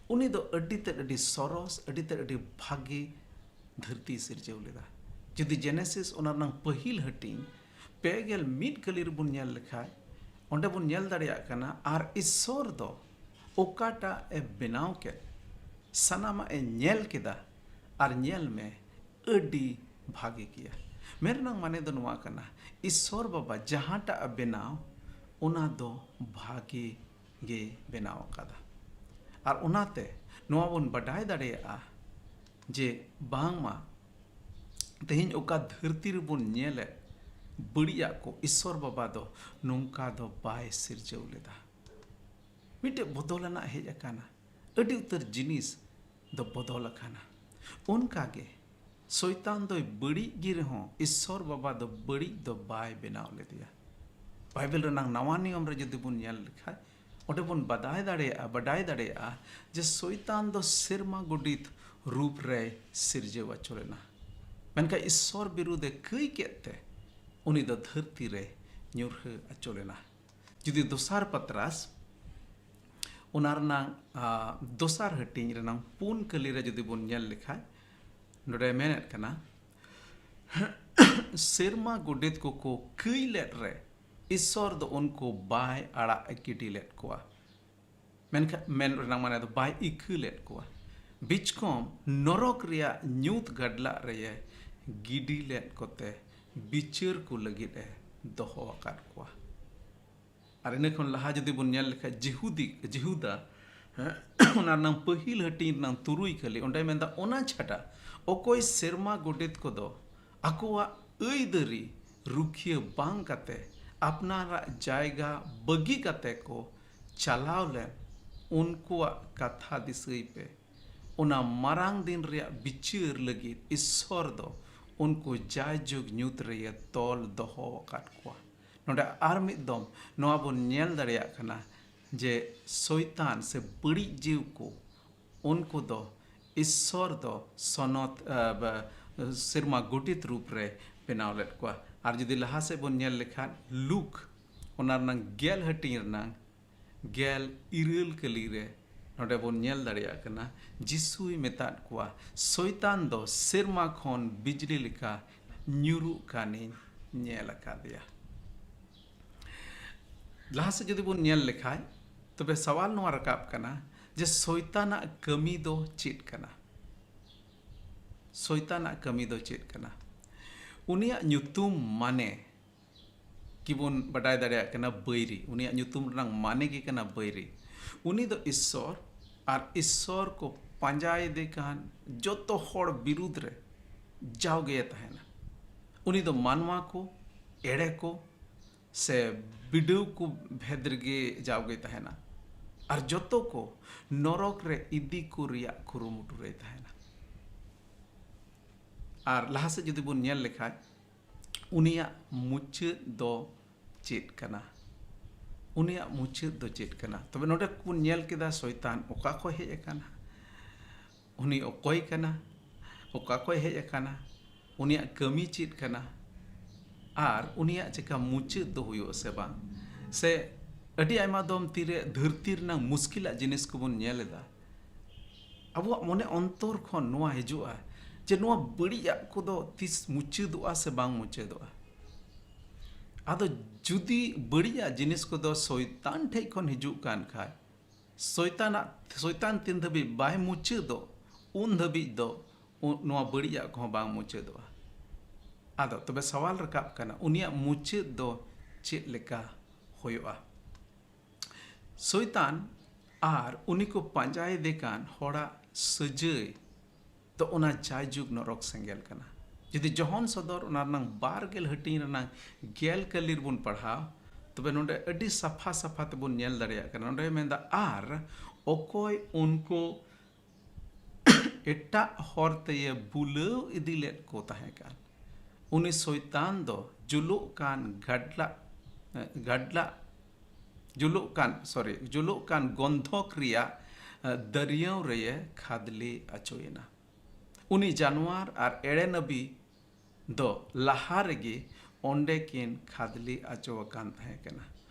ᱩᱱᱤ ᱫᱚ ᱟᱹᱰᱤ ᱛᱮᱫ ᱟᱹᱰᱤ ᱥᱚᱨᱚᱥ, ᱟᱹᱰᱤ ᱛᱮᱫ ᱟᱹᱰᱤ ᱵᱷᱟᱜᱮ ᱫᱷᱟᱹᱨᱛᱤᱭ ᱥᱤᱨᱡᱟᱹᱣ ᱞᱮᱫᱟ᱾ ᱡᱩᱫᱤ ᱡᱮᱱᱮᱥᱤᱥ ᱚᱱᱟ ᱨᱮᱱᱟᱜ ᱯᱟᱹᱦᱤᱞ ᱦᱟᱹᱴᱤᱧ ᱯᱮ ᱜᱮᱞ ᱢᱤᱫ ᱠᱟᱹᱞᱤ ᱨᱮᱵᱚᱱ ᱧᱮᱞ ᱞᱮᱠᱷᱟᱡ, ᱚᱸᱰᱮ ᱵᱚᱱ ᱧᱮᱞ ᱫᱟᱲᱮᱭᱟᱜ ᱠᱟᱱᱟ, ᱟᱨ ᱤᱥᱥᱚᱨ ᱫᱚ ᱚᱠᱟᱴᱟᱜ ᱮ ᱵᱮᱱᱟᱣ ᱠᱮᱫ, ᱥᱟᱱᱟᱢᱟᱜ ᱮ ᱧᱮᱞ ᱠᱮᱫᱟ, ᱟᱨ ᱧᱮᱞ ᱢᱮ, ᱟᱹᱰᱤ ᱵᱷᱟᱜᱮ ᱜᱮᱭᱟ᱾ ᱢᱮᱱ ᱨᱮᱱᱟᱜ ᱢᱟᱱᱮ ᱫᱚ ᱱᱚᱣᱟ ᱠᱟᱱᱟ, ᱤᱥᱥᱚᱨ ᱵᱟᱵᱟ ᱡᱟᱦᱟᱸᱴᱟᱜ ᱮ ᱵᱮᱱᱟᱣ, ᱚᱱᱟ ᱫᱚ ᱵᱷᱟᱜᱮ ᱜᱮ ᱵᱮᱱᱟᱣ ᱟᱠᱟᱫᱟ᱾ ᱟᱨ ᱚᱱᱟᱛᱮ ᱱᱚᱣᱟ ᱵᱚᱱ ᱵᱟᱰᱟᱭ ᱫᱟᱲᱮᱭᱟᱜᱼᱟ ᱡᱮ ᱵᱟᱝᱢᱟ ᱛᱮᱦᱮᱧ ᱚᱠᱟ ᱫᱷᱟᱹᱨᱛᱤ ᱨᱮᱵᱚᱱ ᱧᱮᱞᱮᱫ ᱵᱟᱹᱲᱤᱡᱟᱜ ᱠᱚ, ᱤᱥᱥᱚᱨ ᱵᱟᱵᱟ ᱫᱚ ᱱᱚᱝᱠᱟ ᱫᱚ ᱵᱟᱭ ᱥᱤᱨᱡᱟᱹᱣ ᱞᱮᱫᱟ᱾ ᱢᱤᱫᱴᱮᱡ ᱵᱚᱫᱚᱞ ᱟᱱᱟᱜ ᱦᱮᱡ ᱟᱠᱟᱱᱟ, ᱟᱹᱰᱤ ᱩᱛᱟᱹᱨ ᱡᱤᱱᱤᱥ ᱫᱚ ᱵᱚᱫᱚᱞ ᱟᱠᱟᱱᱟ᱾ ᱚᱱᱠᱟᱜᱮ ᱥᱚᱭᱛᱟᱱ ᱫᱚᱭ ᱵᱟᱹᱲᱤᱡ ᱜᱮ ᱨᱮᱦᱚᱸ, ᱤᱥᱥᱚᱨ ᱵᱟᱵᱟ ᱫᱚ ᱵᱟᱹᱲᱤᱡ ᱫᱚ ᱵᱟᱭ ᱵᱮᱱᱟᱣ ᱞᱮᱫᱮᱭᱟ᱾ ᱵᱟᱭᱵᱮᱞ ᱨᱮᱱᱟᱜ ᱱᱟᱣᱟ ᱱᱤᱭᱚᱢ ᱨᱮ ᱡᱩᱫᱤ ᱵᱚᱱ ᱧᱮᱞ ᱞᱮᱠᱷᱟᱡ, ᱚᱸᱰᱮ ᱵᱚᱱ ᱵᱟᱰᱟᱭ ᱫᱟᱲᱮᱭᱟᱜᱼᱟ, ᱵᱟᱰᱟᱭ ᱫᱟᱲᱮᱭᱟᱜᱼᱟ ᱡᱮ ᱥᱚᱭᱛᱟᱱ ᱫᱚ ᱥᱮᱨᱢᱟ ᱜᱚᱰᱤᱛ ᱨᱩᱯ ᱨᱮᱭ ᱥᱤᱨᱡᱟᱹᱣ ᱦᱚᱪᱚ ᱞᱮᱱᱟ, ᱢᱮᱱᱠᱷᱟᱱ ᱤᱥᱥᱚᱨ ᱵᱤᱨᱩᱫᱷ ᱮ ᱠᱟᱹᱭ ᱠᱮᱫ ᱛᱮ ᱩᱱᱤ ᱫᱚ ᱫᱷᱟᱹᱨᱛᱤ ᱨᱮ ᱧᱩᱨᱦᱟᱹ ᱦᱚᱪᱚ ᱞᱮᱱᱟ᱾ ᱡᱩᱫᱤ ᱫᱚᱥᱟᱨ ᱯᱟᱛᱨᱟᱥ, ᱚᱱᱟ ᱨᱮᱱᱟᱝ, ᱟ, ᱫᱚᱥᱟᱨ ᱦᱟᱹᱴᱤᱧ ᱨᱮᱱᱟᱝ ᱯᱩᱱ ᱠᱟᱹᱞᱤ ᱨᱮ ᱡᱩᱫᱤ ᱵᱚᱱ ᱧᱮᱞ ᱞᱮᱠᱷᱟᱡ, ᱱᱚᱰᱮ ᱢᱮᱱᱮᱫ ᱠᱟᱱᱟ, ᱥᱮᱨᱢᱟ ᱜᱚᱰᱮᱛ ᱠᱚᱠᱚ ᱠᱟᱹᱭ ᱞᱮᱫ ᱨᱮ ᱤᱥᱥᱚᱨ ᱫᱚ ᱩᱱᱠᱩ ᱵᱟᱭ ᱟᱲᱟᱜ ᱜᱤᱰᱤ ᱞᱮᱫ ᱠᱚᱣᱟ᱾ ᱢᱮᱱᱠᱷᱟᱱ ᱢᱮᱱ ᱨᱮᱱᱟᱜ ᱢᱟᱱᱮ ᱫᱚ ᱵᱟᱭ ᱤᱠᱷᱟᱹ ᱞᱮᱫ ᱠᱚᱣᱟ᱾ ᱵᱤᱪᱠᱚᱢ ᱱᱚᱨᱚᱠ ᱨᱮᱭᱟᱜ ᱧᱩᱛ ᱜᱟᱰᱞᱟᱜ ᱨᱮᱭᱮ ᱜᱤᱰᱤ ᱞᱮᱫ ᱠᱚᱛᱮ ᱵᱤᱪᱟᱹᱨ ᱠᱚ ᱞᱟᱹᱜᱤᱫ ᱮ ᱫᱚᱦᱚ ᱟᱠᱟᱫ ᱠᱚᱣᱟ᱾ ᱟᱨ ᱤᱱᱟᱹ ᱠᱷᱚᱱ ᱞᱟᱦᱟ ᱡᱩᱫᱤ ᱵᱚᱱ ᱧᱮᱞ ᱞᱮᱠᱷᱟᱡ, ᱡᱤᱦᱩᱫᱤ, ᱡᱤᱦᱩᱫᱟ, ᱚᱱᱟ ᱨᱮᱱᱟᱝ ᱯᱟᱹᱦᱤᱞ ᱦᱟᱹᱴᱤᱧ ᱨᱮᱱᱟᱝ ᱛᱩᱨᱩᱭ ᱠᱟᱹᱞᱤ, ᱚᱸᱰᱮ ᱢᱮᱱᱫᱟ, ᱚᱱᱟ ᱪᱷᱟᱰᱟ ᱚᱠᱚᱭ ᱥᱮᱨᱢᱟ ᱜᱚᱰᱮᱛ ᱠᱚᱫᱚ ᱟᱠᱚᱣᱟᱜ ᱟᱹᱭᱫᱟᱹᱨᱤ ᱨᱩᱠᱷᱤᱭᱟᱹ ᱵᱟᱝ ᱠᱟᱛᱮ ᱟᱯᱱᱟᱨᱟᱜ ᱡᱟᱭᱜᱟ ᱵᱟᱹᱜᱤ ᱠᱟᱛᱮ ᱠᱚ ᱪᱟᱞᱟᱣ ᱞᱮᱱ, ᱩᱱᱠᱩᱣᱟᱜ ᱠᱟᱛᱷᱟ ᱫᱤᱥᱟᱹᱭ ᱯᱮ᱾ ᱚᱱᱟ ᱢᱟᱨᱟᱝ ᱫᱤᱱ ᱨᱮᱭᱟᱜ ᱵᱤᱪᱟᱹᱨ ᱞᱟᱹᱜᱤᱫ ᱤᱥᱥᱚᱨ ᱫᱚ ᱩᱱᱠᱩ ᱡᱟᱭᱡᱩᱜᱽ ᱧᱩᱛ ᱨᱮᱭᱮ ᱛᱚᱞ ᱫᱚᱦᱚ ᱟᱠᱟᱫ ᱠᱚᱣᱟ᱾ ᱱᱚᱰᱮ ᱟᱨ ᱢᱤᱫ ᱫᱚᱢ ᱱᱚᱣᱟ ᱵᱚᱱ ᱧᱮᱞ ᱫᱟᱲᱮᱭᱟᱜ ᱠᱟᱱᱟ ᱡᱮ ᱥᱚᱭᱛᱟᱱ ᱥᱮ ᱵᱟᱹᱲᱤᱡ ᱡᱤᱣ ᱠᱚ, ᱩᱱᱠᱩ ᱫᱚ ᱤᱥᱥᱚᱨ ᱫᱚ ᱥᱚᱱᱚᱛ, ᱟ, ᱵᱟ, ᱥᱮᱨᱢᱟ ᱜᱚᱴᱤᱛ ᱨᱩᱯ ᱨᱮ ᱵᱮᱱᱟᱣ ᱞᱮᱫ ᱠᱚᱣᱟ᱾ ᱟᱨ ᱡᱩᱫᱤ ᱞᱟᱦᱟ ᱥᱮᱫ ᱵᱚᱱ ᱧᱮᱞ ᱞᱮᱠᱷᱟᱱ, ᱞᱩᱠ ᱚᱱᱟ ᱨᱮᱱᱟᱝ ᱜᱮᱞ ᱦᱟᱹᱴᱤᱧ ᱨᱮᱱᱟᱝ ᱜᱮᱞ ᱤᱨᱟᱹᱞ ᱠᱟᱹᱞᱤ ᱨᱮ ᱱᱚᱰᱮ ᱵᱚᱱ ᱧᱮᱞ ᱫᱟᱲᱮᱭᱟᱜ ᱠᱟᱱᱟ, ᱡᱤᱥᱩᱭ ᱢᱮᱛᱟᱫ ᱠᱚᱣᱟ, ᱥᱚᱭᱛᱟᱱ ᱫᱚ ᱥᱮᱨᱢᱟ ᱠᱷᱚᱱ ᱵᱤᱡᱽᱞᱤ ᱞᱮᱠᱟ ᱧᱩᱨᱩᱜ ᱠᱟᱱᱤᱧ ᱧᱮᱞ ᱟᱠᱟᱫᱮᱭᱟ᱾ ᱞᱟᱦᱟ ᱥᱮᱫ ᱡᱩᱫᱤ ᱵᱚᱱ ᱧᱮᱞ ᱞᱮᱠᱷᱟᱱ, ᱛᱚᱵᱮ ᱥᱟᱣᱟᱞ ᱱᱚᱣᱟ ᱨᱟᱠᱟᱵ ᱠᱟᱱᱟ ᱡᱮ ᱥᱚᱭᱛᱟᱱᱟᱜ ᱠᱟᱹᱢᱤ ᱫᱚ ᱪᱮᱫ ᱠᱟᱱᱟ? ᱥᱚᱭᱛᱟᱱᱟᱜ ᱠᱟᱹᱢᱤ ᱫᱚ ᱪᱮᱫ ᱠᱟᱱᱟ? ᱩᱱᱤᱭᱟᱜ ᱧᱩᱛᱩᱢ ᱢᱟᱱᱮ ᱜᱮᱵᱚᱱ ᱵᱟᱰᱟᱭ ᱫᱟᱲᱮᱭᱟᱜ ᱠᱟᱱᱟ ᱵᱟᱹᱭᱨᱤ᱾ ᱩᱱᱤᱭᱟᱜ ᱧᱩᱛᱩᱢ ᱨᱮᱱᱟᱜ ᱢᱟᱱᱮ ᱜᱮ ᱠᱟᱱᱟ ᱵᱟᱹᱭᱨᱤ᱾ ᱩᱱᱤ ᱫᱚ ᱤᱥᱥᱚᱨ ᱟᱨ ᱤᱥᱥᱚᱨ ᱠᱚ ᱯᱟᱸᱡᱟᱭᱮᱫᱮ ᱠᱟᱱ ᱡᱚᱛᱚ ᱦᱚᱲ ᱵᱤᱨᱩᱫᱽ ᱨᱮ ᱡᱟᱣᱜᱮᱭ ᱛᱟᱦᱮᱱᱟ᱾ ᱩᱱᱤ ᱫᱚ ᱢᱟᱱᱣᱟ ᱠᱚ ᱮᱲᱮ ᱠᱚ ᱥᱮ ᱵᱤᱰᱟᱹᱣ ᱠᱚ ᱵᱷᱮᱫ ᱨᱮᱜᱮ ᱡᱟᱣᱜᱮ ᱛᱟᱦᱮᱱᱟ᱾ ᱟᱨ ᱡᱚᱛᱚ ᱠᱚ ᱱᱚᱨᱚᱠ ᱨᱮ ᱤᱫᱤ ᱠᱚ ᱨᱮᱭᱟᱜ ᱠᱩᱨᱩᱢᱩᱴᱩ ᱨᱮᱭ ᱛᱟᱦᱮᱱᱟ᱾ ᱟᱨ ᱞᱟᱦᱟ ᱥᱮᱫ ᱡᱩᱫᱤ ᱵᱚᱱ ᱧᱮᱞ ᱞᱮᱠᱷᱟᱱ, ᱩᱱᱤᱭᱟᱜ ᱢᱩᱪᱟᱹᱫ ᱫᱚ ᱪᱮᱫ ᱠᱟᱱᱟ? ᱩᱱᱤᱭᱟᱜ ᱢᱩᱪᱟᱹᱫ ᱫᱚ ᱪᱮᱫ ᱠᱟᱱᱟ? ᱛᱚᱵᱮ ᱱᱚᱰᱮ ᱵᱚᱱ ᱧᱮᱞ ᱠᱮᱫᱟ ᱥᱚᱭᱛᱟᱱ ᱚᱠᱟ ᱠᱷᱚᱱ ᱦᱮᱡ ᱟᱠᱟᱱᱟ, ᱩᱱᱤ ᱚᱠᱚᱭ ᱠᱟᱱᱟ, ᱚᱠᱟ ᱠᱷᱚᱱ ᱦᱮᱡ ᱟᱠᱟᱱᱟ, ᱩᱱᱤᱭᱟᱜ ᱠᱟᱹᱢᱤ ᱪᱮᱫ ᱠᱟᱱᱟ, ᱟᱨ ᱩᱱᱤᱭᱟᱜ ᱪᱮᱠᱟ ᱢᱩᱪᱟᱹᱫ ᱫᱚ ᱦᱩᱭᱩᱜᱼᱟ ᱥᱮ ᱵᱟᱝ, ᱥᱮ ᱟᱹᱰᱤ ᱟᱭᱢᱟ ᱫᱚᱢ ᱛᱤᱨᱮ ᱫᱷᱟᱹᱨᱛᱤ ᱨᱮᱱᱟᱜ ᱢᱩᱥᱠᱤᱞᱟᱜ ᱡᱤᱱᱤᱥ ᱠᱚᱵᱚᱱ ᱧᱮᱞ ᱮᱫᱟ, ᱟᱵᱚᱣᱟᱜ ᱢᱚᱱᱮ ᱚᱱᱛᱚᱨ ᱠᱷᱚᱱ ᱱᱚᱣᱟ ᱦᱤᱡᱩᱜᱼᱟ ᱡᱮ ᱱᱚᱣᱟ ᱵᱟᱹᱲᱤᱡᱟᱜ ᱠᱚᱫᱚ ᱛᱤᱥ ᱢᱩᱪᱟᱹᱫᱚᱜᱼᱟ ᱥᱮ ᱵᱟᱝ ᱢᱩᱪᱟᱹᱫᱚᱜᱼᱟ? ᱟᱫᱚ ᱡᱩᱫᱤ ᱵᱟᱹᱲᱤᱡᱟᱜ ᱡᱤᱱᱤᱥ ᱠᱚᱫᱚ ᱥᱚᱭᱛᱟᱱ ᱴᱷᱮᱡ ᱠᱷᱚᱱ ᱦᱤᱡᱩᱜ ᱠᱟᱱ ᱠᱷᱟᱡ, ᱥᱚᱭᱛᱟᱱᱟᱜ, ᱥᱚᱭᱛᱟᱱ ᱛᱤᱱ ᱫᱷᱟᱹᱵᱤᱡ ᱵᱟᱭ ᱢᱩᱪᱟᱹᱫᱚᱜ, ᱩᱱ ᱫᱷᱟᱹᱵᱤᱡ ᱫᱚ ᱩ-, ᱱᱚᱣᱟ ᱵᱟᱹᱲᱤᱡᱟᱜ ᱠᱚᱦᱚᱸ ᱵᱟᱝ ᱢᱩᱪᱟᱹᱫᱚᱜᱼᱟ᱾ ᱟᱫᱚ ᱛᱚᱵᱮ ᱥᱟᱣᱟᱞ ᱨᱟᱠᱟᱵ ᱠᱟᱱᱟ, ᱩᱱᱤᱭᱟᱜ ᱢᱩᱪᱟᱹᱫ ᱫᱚ ᱪᱮᱫ ᱞᱮᱠᱟ ᱦᱩᱭᱩᱜᱼᱟ? ᱥᱚᱭᱛᱟᱱ ᱟᱨ ᱩᱱᱤ ᱠᱚ ᱯᱟᱸᱡᱟᱭᱮᱫᱮ ᱠᱟᱱ ᱦᱚᱲᱟᱜ ᱥᱟᱹᱡᱟᱹᱭ ᱫᱚ ᱚᱱᱟ ᱡᱟᱭᱡᱩᱜᱽ ᱱᱚᱨᱚᱠ ᱥᱮᱸᱜᱮᱞ ᱠᱟᱱᱟ᱾ ᱡᱩᱫᱤ ᱡᱚᱦᱚᱱ ᱥᱚᱫᱚᱨ ᱚᱱᱟ ᱨᱮᱱᱟᱝ ᱵᱟᱨ ᱜᱮᱞ ᱦᱟᱹᱴᱤᱧ ᱨᱮᱱᱟᱝ ᱜᱮᱞ ᱠᱟᱹᱞᱤ ᱨᱮᱵᱚᱱ ᱯᱟᱲᱦᱟᱣ, ᱛᱚᱵᱮ ᱱᱚᱰᱮ ᱟᱹᱰᱤ ᱥᱟᱯᱷᱟ ᱥᱟᱯᱷᱟ ᱛᱮᱵᱚᱱ ᱧᱮᱞ ᱫᱟᱲᱮᱭᱟᱜ ᱠᱟᱱᱟ᱾ ᱱᱚᱰᱮ ᱢᱮᱱᱫᱟ, ᱟᱨ ᱚᱠᱚᱭ ᱩᱱᱠᱩ ᱮᱴᱟᱜ ᱦᱚᱨ ᱛᱮᱭᱮ ᱵᱩᱞᱟᱹᱣ ᱤᱫᱤ ᱞᱮᱫ ᱠᱚ ᱛᱟᱦᱮᱸ ᱠᱟᱱ, ᱩᱱᱤ ᱥᱚᱭᱛᱟᱱ ᱫᱚ ᱡᱩᱞᱩᱜ ᱠᱟᱱ ᱜᱟᱰᱞᱟᱜ, ᱜᱟᱰᱞᱟᱜ, ᱡᱩᱞᱩᱜ ᱠᱟᱱ, sorry, ᱡᱩᱞᱩᱜ ᱠᱟᱱ ᱜᱚᱱᱫᱷᱚᱠ ᱨᱮᱭᱟᱜ, ᱮ, ᱫᱟᱹᱨᱭᱟᱹᱣ ᱨᱮᱭᱮ ᱠᱷᱟᱫᱽᱞᱮ ᱟᱪᱚᱭᱮᱱᱟ᱾ ᱩᱱᱤ ᱡᱟᱱᱣᱟᱨ ᱟᱨ ᱮᱲᱮ ᱱᱟᱹᱵᱤ ᱫᱚ ᱞᱟᱦᱟ ᱨᱮᱜᱮ ᱚᱸᱰᱮ ᱠᱤᱱ ᱠᱷᱟᱫᱽᱞᱮ ᱟᱪᱚ ᱟᱠᱟᱱ ᱛᱟᱦᱮᱸ ᱠᱟᱱᱟ᱾